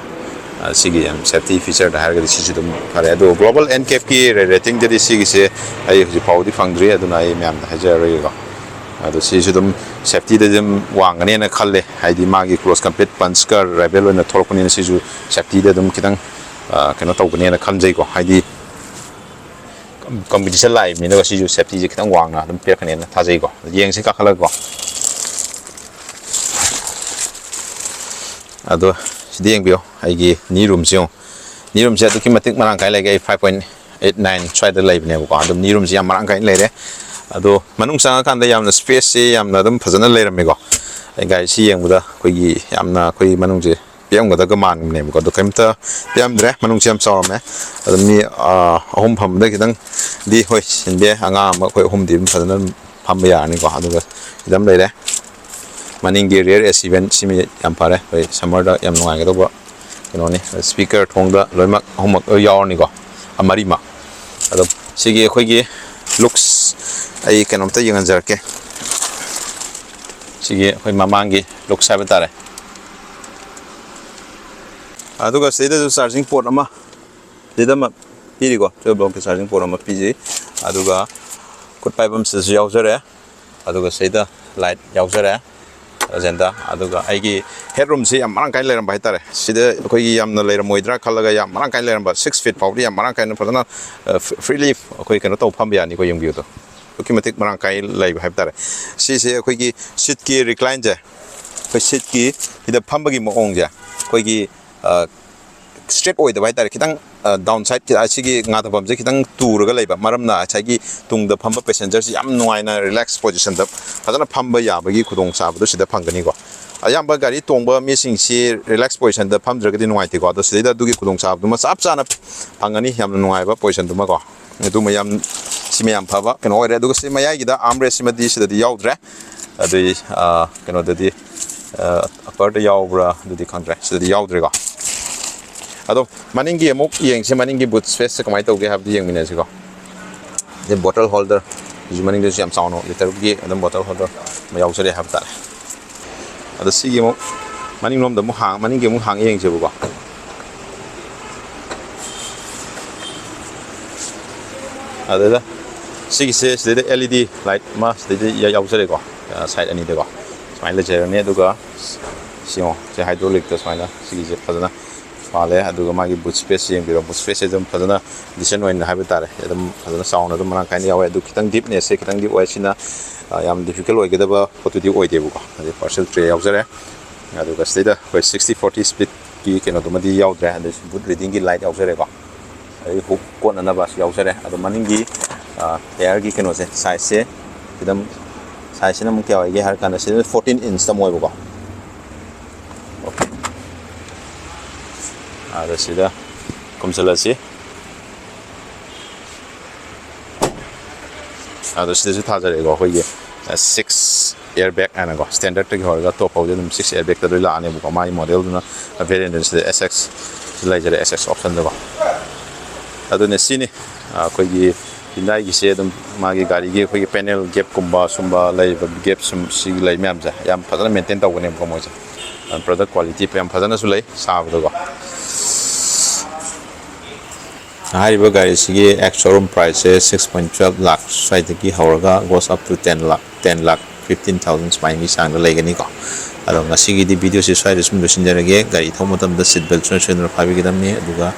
ꯁꯤꯒꯤ ꯌꯥꯝ ꯁꯦꯐꯇꯤ ꯐꯤꯆꯔꯗ ꯍꯥꯏꯔꯒꯗꯤ ꯁꯤꯁꯨ ꯑꯗꯨꯝ ꯐꯔꯦ꯫ ꯑꯗꯣ ꯒ꯭ꯂꯣꯕꯜ ꯑꯦꯟ ꯀꯦꯞꯀꯤ ꯔꯦꯇꯤꯡꯗꯗꯤ ꯁꯤꯒꯤꯁꯦ ꯑꯩ ꯍꯧꯖꯤꯛ ꯐꯥꯎꯕꯗꯤ ꯐꯪꯗ꯭ꯔꯤ, ꯑꯗꯨꯅ ꯑꯩ ꯃꯌꯥꯝꯗ ꯍꯥꯏꯖꯔꯔꯣꯏꯒꯦꯀꯣ꯫ ꯑꯗꯣ ꯁꯤꯁꯨ ꯑꯗꯨꯝ ꯁꯦꯐꯇꯤꯗꯗꯤ ꯑꯗꯨꯝ ꯋꯥꯡꯒꯅꯦꯅ ꯈꯜꯂꯦ, ꯍꯥꯏꯗꯤ ꯃꯥꯒꯤ ꯀ꯭ꯂꯣꯁ ꯀꯝꯄꯦꯠ ꯄꯟꯁꯀ ꯔꯥꯏꯕꯦꯜ ꯑꯣꯏꯅ ꯊꯣꯛꯂꯛꯄꯅꯤꯅ ꯁꯤꯁꯨ ꯁꯦꯐꯇꯤꯗ ꯑꯗꯨꯝ ꯈꯤꯇꯪ ꯀꯩꯅꯣ ꯇꯧꯒꯅꯦꯅ ꯈꯟꯖꯩꯀꯣ꯫ ꯍꯥꯏꯗꯤ ꯀꯝꯄꯤꯇꯤꯁꯟ ꯂꯥꯛꯏꯕꯅꯤꯅ ꯁꯤꯁꯨ ꯁꯦꯐꯇꯤꯁꯦ ꯈꯤꯇꯪ ꯋꯥꯡꯅ ꯑꯗꯨꯝ ꯄꯤꯔꯛꯀꯅꯦꯅ ꯊꯥꯖꯩꯀꯣ꯫ ꯌꯦꯡꯁꯤ ꯀꯥꯈꯠꯂꯒꯀꯣ꯫ ꯑꯗꯣ ꯁꯤꯗ ꯌꯦꯡꯕꯤꯌꯣ, ꯑꯩꯒꯤ ꯅꯤ ꯔꯨꯝꯁꯦ ꯌꯦꯡꯉꯣ꯫ ꯅꯤ ꯔꯨꯝꯁꯦ ꯑꯗꯨꯛꯀꯤ ꯃꯇꯤꯛ ꯃꯔꯥꯡ ꯀꯥꯏ ꯂꯩꯒꯦ꯫ ꯑꯩ ꯐꯥꯏꯚ ꯄꯣꯏꯟ ꯑꯩꯠ ꯅꯥꯏꯟ ꯁ꯭ꯋꯥꯏꯗ ꯂꯩꯕꯅꯦꯕꯀꯣ꯫ ꯑꯗꯨꯝ ꯅꯤ ꯔꯨꯝꯁꯦ ꯌꯥꯝ ꯃꯔꯥꯡ ꯀꯥꯏꯅ ꯂꯩꯔꯦ꯫ ꯑꯗꯣ ꯃꯅꯨꯡ ꯆꯪꯉꯀꯥꯟꯗ ꯌꯥꯝꯅ ꯁ꯭ꯄꯦꯁꯁꯦ ꯌꯥꯝꯅ ꯑꯗꯨꯝ ꯐꯖꯅ ꯂꯩꯔꯝꯃꯦꯀꯣ꯫ ꯑꯩ ꯒꯥꯔꯤꯁꯤ ꯌꯦꯡꯕꯗ ꯑꯩꯈꯣꯏꯒꯤ ꯌꯥꯝꯅ ꯑꯩꯈꯣꯏ ꯃꯅꯨꯡꯁꯦ ꯄꯤꯛꯑꯝꯒꯗꯕꯒ ꯃꯥꯟꯕꯅꯦꯕꯀꯣ꯫ ꯑꯗꯣ ꯀꯔꯤꯝꯇ ꯄꯤꯛꯑꯝꯗ꯭ꯔꯦ꯫ ꯃꯅꯨꯡꯁꯤ ꯌꯥꯝ ꯆꯥꯎꯔꯝꯃꯦ꯫ ꯑꯗꯣ ꯃꯤ ꯑꯍꯨꯝ ꯐꯝꯕꯗ ꯈꯤꯇꯪꯗꯤ ꯍꯣꯏ ꯁꯤꯟꯗꯦ꯫ ꯑꯉꯥꯡ ꯑꯃ ꯑꯩꯈꯣꯏ ꯑꯍꯨꯝꯗꯤ ꯑꯗꯨꯝ ꯐꯖꯅ ꯐꯝꯕ ꯌꯥꯔꯅꯤꯀꯣ꯫ ꯑꯗꯨꯒ ꯁꯤꯗ ꯑꯃ ꯂꯩꯔꯦ꯫ ꯃꯅꯤꯡꯒꯤ ꯔꯤꯌꯔ ꯑꯦꯁꯤ ꯚꯦꯟ ꯁꯤꯃ ꯌꯥꯝ ꯐꯔꯦ꯫ ꯑꯩꯈꯣꯏ ꯁꯝꯃꯔꯗ ꯌꯥꯝ ꯅꯨꯡꯉꯥꯏꯒꯗꯧꯕ ꯀꯩꯅꯣꯅꯤ꯫ ꯁ꯭ꯄꯤꯀꯔ ꯊꯣꯡꯗ ꯂꯣꯏꯅꯃꯛ ꯑꯍꯨꯝꯃꯛ ꯂꯣꯏ ꯌꯥꯎꯔꯅꯤꯀꯣ꯫ ꯃꯔꯤꯃꯛ꯫ ꯑꯗꯣ ꯁꯤꯒꯤ ꯑꯩꯈꯣꯏꯒꯤ ꯂꯨꯛꯁ ꯑꯩ ꯀꯩꯅꯣꯝꯇ ꯌꯦꯡꯍꯟꯖꯔꯛꯀꯦ꯫ ꯁꯤꯒꯤ ꯑꯩꯈꯣꯏ ꯃꯃꯥꯡꯒꯤ ꯂꯨꯛꯁ ꯍꯥꯏꯕ ꯇꯥꯔꯦ꯫ ꯑꯗꯨꯒ ꯁꯤꯗꯩꯗꯁꯨ ꯆꯥꯔꯖꯤꯡ ꯄꯣꯔꯠ ꯑꯃ ꯁꯤꯗ ꯑꯃ ꯄꯤꯔꯤꯀꯣ꯫ ꯇꯨꯌꯦꯜꯐ ꯚꯣꯜꯠꯀꯤ ꯆꯥꯔꯖꯤꯡ ꯄꯣꯔꯠ ꯑꯃ ꯄꯤꯖꯩ꯫ ꯑꯗꯨꯒ ꯈꯨꯠ ꯄꯥꯏꯐꯝꯁꯤꯗꯁꯨ ꯌꯥꯎꯖꯔꯦ꯫ ꯑꯗꯨꯒ ꯁꯤꯗ ꯂꯥꯏꯠ ꯌꯥꯎꯖꯔꯦ꯫ ꯑꯦꯖꯦꯟꯗꯥ꯫ ꯑꯗꯨꯒ ꯑꯩꯒꯤ ꯍꯦꯠ ꯔꯨꯝꯁꯤ ꯌꯥꯝ ꯃꯔꯥꯡ ꯀꯥꯏꯅ ꯂꯩꯔꯝꯕ ꯍꯥꯏꯇꯥꯔꯦ꯫ ꯁꯤꯗ ꯑꯩꯈꯣꯏꯒꯤ ꯌꯥꯝꯅ ꯂꯩꯔꯝꯃꯣꯏꯗ꯭ꯔꯥ ꯈꯜꯂꯒ ꯌꯥꯝ ꯃꯔꯥꯡ ꯀꯥꯏꯅ ꯂꯩꯔꯝꯕ, ꯁꯤꯛꯁ ꯐꯤꯠ ꯐꯥꯎꯗꯤ ꯌꯥꯝ ꯃꯔꯥꯡ ꯀꯥꯏꯅ ꯐꯖꯅ ꯐ꯭ꯔꯤꯂꯤ ꯑꯩꯈꯣꯏ ꯀꯩꯅꯣ ꯇꯧꯕ ꯐꯝꯕ ꯌꯥꯅꯤꯀꯣ꯫ ꯌꯦꯡꯕꯤꯌꯨꯗꯣ ꯑꯗꯨꯛꯀꯤ ꯃꯇꯤꯛ ꯃꯔꯥꯡ ꯀꯥꯏꯅ ꯂꯩꯕ ꯍꯥꯏꯕ ꯇꯥꯔꯦ꯫ ꯁꯤꯁꯦ ꯑꯩꯈꯣꯏꯒꯤ ꯁꯤꯠꯀꯤ ꯔꯤꯀ꯭ꯂꯥꯏꯟꯁꯦ, ꯑꯩꯈꯣꯏ ꯁꯤꯠꯀꯤ ꯁꯤꯗ ꯐꯝꯕꯒꯤ ꯃꯑꯣꯡꯁꯦ ꯑꯩꯈꯣꯏꯒꯤ ꯏꯁꯇ꯭ꯔꯦꯠ ꯑꯣꯏꯗꯕ ꯍꯥꯏꯇꯥꯔꯦ꯫ ꯈꯤꯇꯪ ꯗꯥꯎꯟ ꯁꯥꯏꯠ, ꯑꯁꯤꯒꯤ ꯉꯥꯊꯐꯝꯁꯦ ꯈꯤꯇꯪ ꯇꯨꯔꯒ ꯂꯩꯕ ꯃꯔꯝꯅ ꯉꯁꯥꯏꯒꯤ ꯇꯨꯡꯗ ꯐꯝꯕ ꯄꯦꯁꯦꯟꯖꯔꯁꯤ ꯌꯥꯝ ꯅꯨꯡꯉꯥꯏꯅ ꯔꯤꯂꯦꯛꯁ ꯄꯣꯖꯤꯁꯟꯗ ꯐꯖꯅ ꯐꯝꯕ ꯌꯥꯕꯒꯤ ꯈꯨꯗꯣꯡꯆꯥꯕꯗꯣ ꯁꯤꯗ ꯐꯪꯒꯅꯤꯀꯣ꯫ ꯑꯌꯥꯝꯕ ꯒꯥꯔꯤ ꯇꯣꯡꯕ ꯃꯤꯁꯤꯡꯁꯤ ꯔꯤꯂꯦꯛꯁ ꯄꯣꯖꯤꯁꯟꯗ ꯐꯝꯗ꯭ꯔꯒꯗꯤ ꯅꯨꯡꯉꯥꯏꯇꯦꯀꯣ꯫ ꯑꯗꯣ ꯁꯤꯗꯩꯗ ꯑꯗꯨꯒꯤ ꯈꯨꯗꯣꯡꯆꯥꯕꯗꯨꯃ ꯆꯞ ꯆꯥꯅ ꯐꯪꯒꯅꯤ, ꯌꯥꯝꯅ ꯅꯨꯡꯉꯥꯏꯕ ꯄꯣꯖꯤꯁꯟꯗꯨꯃꯀꯣ꯫ ꯑꯗꯨꯃ ꯌꯥꯝ, ꯁꯤꯃ ꯌꯥꯝ ꯐꯕ ꯀꯩꯅꯣ ꯑꯣꯏꯔꯦ꯫ ꯑꯗꯨꯒ ꯁꯤ ꯃꯌꯥꯏꯒꯤꯗ ꯑꯥꯔꯝ ꯔꯦꯁꯁꯤꯃꯗꯤ ꯁꯤꯗꯗꯤ ꯌꯥꯎꯗ꯭ꯔꯦ꯫ ꯑꯗꯨꯏ ꯀꯩꯅꯣꯗꯗꯤ ꯑꯄꯔꯗ ꯌꯥꯎꯕ꯭ꯔꯥ ꯑꯗꯨꯗꯤ ꯈꯪꯗ꯭ꯔꯦ, ꯁꯤꯗꯗꯤ ꯌꯥꯎꯗ꯭ꯔꯦꯀꯣ꯫ ꯑꯗꯣ ꯃꯅꯤꯡꯒꯤ ꯑꯃꯨꯛ ꯌꯦꯡꯁꯦ, ꯃꯅꯤꯡꯒꯤ ꯕꯨꯠ ꯁ꯭ꯄꯦꯁꯁꯦ ꯀꯃꯥꯏꯅ ꯇꯧꯒꯦ ꯍꯥꯏꯕꯗꯨ ꯌꯦꯡꯃꯤꯟꯅꯁꯤꯀꯣ꯫ ꯁꯤ ꯕꯣꯇꯜ ꯍꯣꯜꯗꯔ, ꯁꯤꯁꯨ ꯃꯅꯤꯡꯗꯁꯨ ꯌꯥꯝ ꯆꯥꯎꯅ ꯂꯤꯇꯔꯒꯤ ꯑꯗꯨꯝ ꯕꯣꯇꯜ ꯍꯣꯜꯗꯔ ꯑꯃ ꯌꯥꯎꯖꯔꯦ ꯍꯥꯏꯕ ꯇꯥꯔꯦ꯫ ꯑꯗꯣ ꯁꯤꯒꯤ ꯑꯃꯨꯛ ꯃꯅꯤꯡꯂꯣꯝꯗ ꯑꯃꯨꯛ ꯍꯥꯡ ꯃꯅꯤꯡꯒꯤ ꯑꯃꯨꯛ ꯍꯥꯡꯉ ꯌꯦꯡꯁꯦꯕꯀꯣ꯫ ꯑꯗꯨꯗ ꯁꯤꯒꯤꯁꯦ ꯁꯤꯗꯩꯗ L E D light ꯑꯃ ꯁꯤꯗꯩꯗ ꯌꯥꯎꯖꯔꯦꯀꯣ, ꯁꯥꯏꯠ ꯑꯅꯤꯗꯀꯣ ꯁꯨꯃꯥꯏꯅ ꯂꯩꯖꯔꯅꯤ꯫ ꯑꯗꯨꯒ ꯁꯤ ꯌꯦꯡꯉꯣ, ꯁꯤ ꯍꯥꯏꯗ꯭ꯔꯣꯂꯤꯛꯇ ꯁꯨꯃꯥꯏꯅ ꯁꯤꯒꯤꯁꯦ ꯐꯖꯅ ꯄꯥꯜꯂꯦ꯫ ꯑꯗꯨꯒ ꯃꯥꯒꯤ ꯕꯨꯠ ꯁ꯭ꯄꯦꯁ ꯌꯦꯡꯕꯤꯔꯣ, ꯕꯨꯠ ꯁ꯭ꯄꯦꯁꯁꯦ ꯑꯗꯨꯝ ꯐꯖꯅ ꯗꯤꯁꯦꯟ ꯑꯣꯏꯅ ꯍꯥꯏꯕ ꯇꯥꯔꯦ, ꯑꯗꯨꯝ ꯐꯖꯅ ꯆꯥꯎꯅ ꯑꯗꯨꯝ ꯃꯔꯥꯡ ꯀꯥꯏꯅ ꯌꯥꯎꯋꯦ꯫ ꯑꯗꯨ ꯈꯤꯇꯪ ꯗꯤꯞꯅꯦꯁꯁꯦ ꯈꯤꯇꯪꯗꯤ ꯑꯣꯏ, ꯁꯤꯅ ꯌꯥꯝ ꯗꯤꯐꯤꯀꯜ ꯑꯣꯏꯒꯗꯕ ꯄꯣꯠꯇꯨꯗꯤ ꯑꯣꯏꯗꯦꯕꯀꯣ꯫ ꯑꯗꯩ ꯄꯥꯔꯁꯦꯜ ꯇ꯭ꯔꯦ ꯌꯥꯎꯖꯔꯦ꯫ ꯑꯗꯨꯒ ꯁꯤꯗꯩꯗ ꯑꯩꯈꯣꯏ sixty forty speedꯀꯤ ꯀꯩꯅꯣꯗꯨꯃꯗꯤ ꯌꯥꯎꯗ꯭ꯔꯦ, ꯑꯗꯨꯁꯨ ꯕꯨꯠ ꯔꯤꯗꯤꯡꯒꯤ ꯂꯥꯏꯠ ꯌꯥꯎꯖꯔꯦꯀꯣ꯫ ꯑꯗꯩ ꯍꯨꯛ ꯀꯣꯠꯅꯅꯕꯁꯨ ꯌꯥꯎꯖꯔꯦ꯫ ꯑꯗꯣ ꯃꯅꯤꯡꯒꯤ ꯇꯥꯌꯔꯒꯤ ꯀꯩꯅꯣꯁꯦ, ꯁꯥꯏꯖꯁꯦ ꯈꯤꯇꯪ, ꯁꯥꯏꯖꯁꯤꯅ ꯑꯃꯨꯛ ꯀꯌꯥ ꯑꯣꯏꯒꯦ ꯍꯥꯏꯔ ꯀꯥꯟꯗ ꯁꯤꯗ fourteen inch ꯑꯃ ꯑꯣꯏꯕꯀꯣ꯫ ꯑꯗ ꯁꯤꯗ ꯈꯨꯝꯖꯤꯜꯂꯁꯤ꯫ ꯑꯗꯣ ꯁꯤꯗꯁꯨ ꯊꯥꯖꯔꯛꯑꯦꯀꯣ, ꯑꯩꯈꯣꯏꯒꯤ six airbag ꯍꯥꯏꯅꯀꯣ, ꯁ꯭ꯇꯦꯟꯗꯔꯠꯇꯒꯤ ꯍꯧꯔꯒ ꯇꯣꯞ ꯐꯥꯎꯗꯤ ꯑꯗꯨꯝ six airbagꯇ ꯂꯣꯏ ꯂꯥꯛꯑꯅꯦꯕꯀꯣ꯫ ꯃꯥꯒꯤ ꯃꯣꯗꯦꯜꯗꯨꯅ ꯚꯦꯔꯤꯌꯦꯟꯁꯤꯗ S X ꯂꯩꯖꯔꯦ, S X optionꯗꯀꯣ꯫ ꯑꯗꯨꯅ ꯁꯤꯅꯤ ꯑꯩꯈꯣꯏꯒꯤ ꯍꯤꯟꯗꯥꯏꯒꯤꯁꯦ꯫ ꯑꯗꯨꯝ ꯃꯥꯒꯤ ꯒꯥꯔꯤꯒꯤ ꯑꯩꯈꯣꯏꯒꯤ ꯄꯦꯅꯦꯜ ꯒꯦꯞꯀꯨꯝꯕ ꯁꯨꯝꯕ ꯂꯩꯔꯤꯕ ꯒꯦꯞ ꯁꯨꯝ ꯁꯤ ꯂꯩ ꯃꯌꯥꯝꯁꯦ ꯌꯥꯝ ꯐꯖꯅ ꯃꯦꯟꯇꯦꯟ ꯇꯧꯒꯅꯦꯕꯀꯣ ꯃꯣꯏꯁꯦ꯫ ꯄ꯭ꯔꯗꯛ ꯀ꯭ꯋꯥꯂꯤꯇꯤ ꯌꯥꯝ ꯐꯖꯅꯁꯨ ꯂꯩ ꯁꯥꯕꯗꯀꯣ꯫ ꯍꯥꯏꯔꯤꯕ ꯒꯥꯔꯤꯁꯤꯒꯤ ꯑꯦꯛꯁ ꯁꯣꯔꯨꯝ ꯄ꯭ꯔꯥꯏꯁꯁꯦ six point twelve ꯂꯥꯛ ꯁ꯭ꯋꯥꯏꯗꯒꯤ ꯍꯧꯔꯒ goes up to ten lakh, ten lakh fifteen thousand ꯁꯨꯃꯥꯏꯅꯒꯤ ꯆꯥꯡꯗ ꯂꯩꯒꯅꯤꯀꯣ꯫ ꯑꯗꯣ ꯉꯁꯤꯒꯤꯗꯤ ꯚꯤꯗꯤꯑꯣꯁꯦ ꯁ꯭ꯋꯥꯏꯗ ꯁꯨꯝ ꯂꯣꯏꯁꯤꯟꯖꯔꯒꯦ꯫ ꯒꯥꯔꯤ ꯊꯧꯕ ꯃꯇꯝꯗ ꯁꯤꯠ ꯕꯦꯜꯠ ꯁꯣꯏ ꯁꯣꯏꯗꯅ ꯐꯥꯕꯤꯒꯗꯕꯅꯤ, ꯑꯗꯨꯒ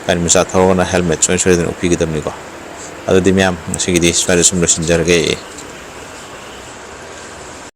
ꯒꯥꯔꯤ ꯃꯆꯥ ꯊꯧꯔꯒꯅ ꯍꯦꯜꯃꯦꯠ ꯁꯣꯏ ꯁꯣꯏꯗꯅ ꯎꯞꯄꯤꯒꯗꯕꯅꯤꯀꯣ꯫ ꯑꯗꯨꯗꯤ ꯃꯌꯥꯝ, ꯉꯁꯤꯒꯤꯗꯤ ꯁ꯭ꯋꯥꯏꯗ ꯁꯨꯝ ꯂꯣꯏꯁꯤꯟꯖꯔꯒꯦ꯫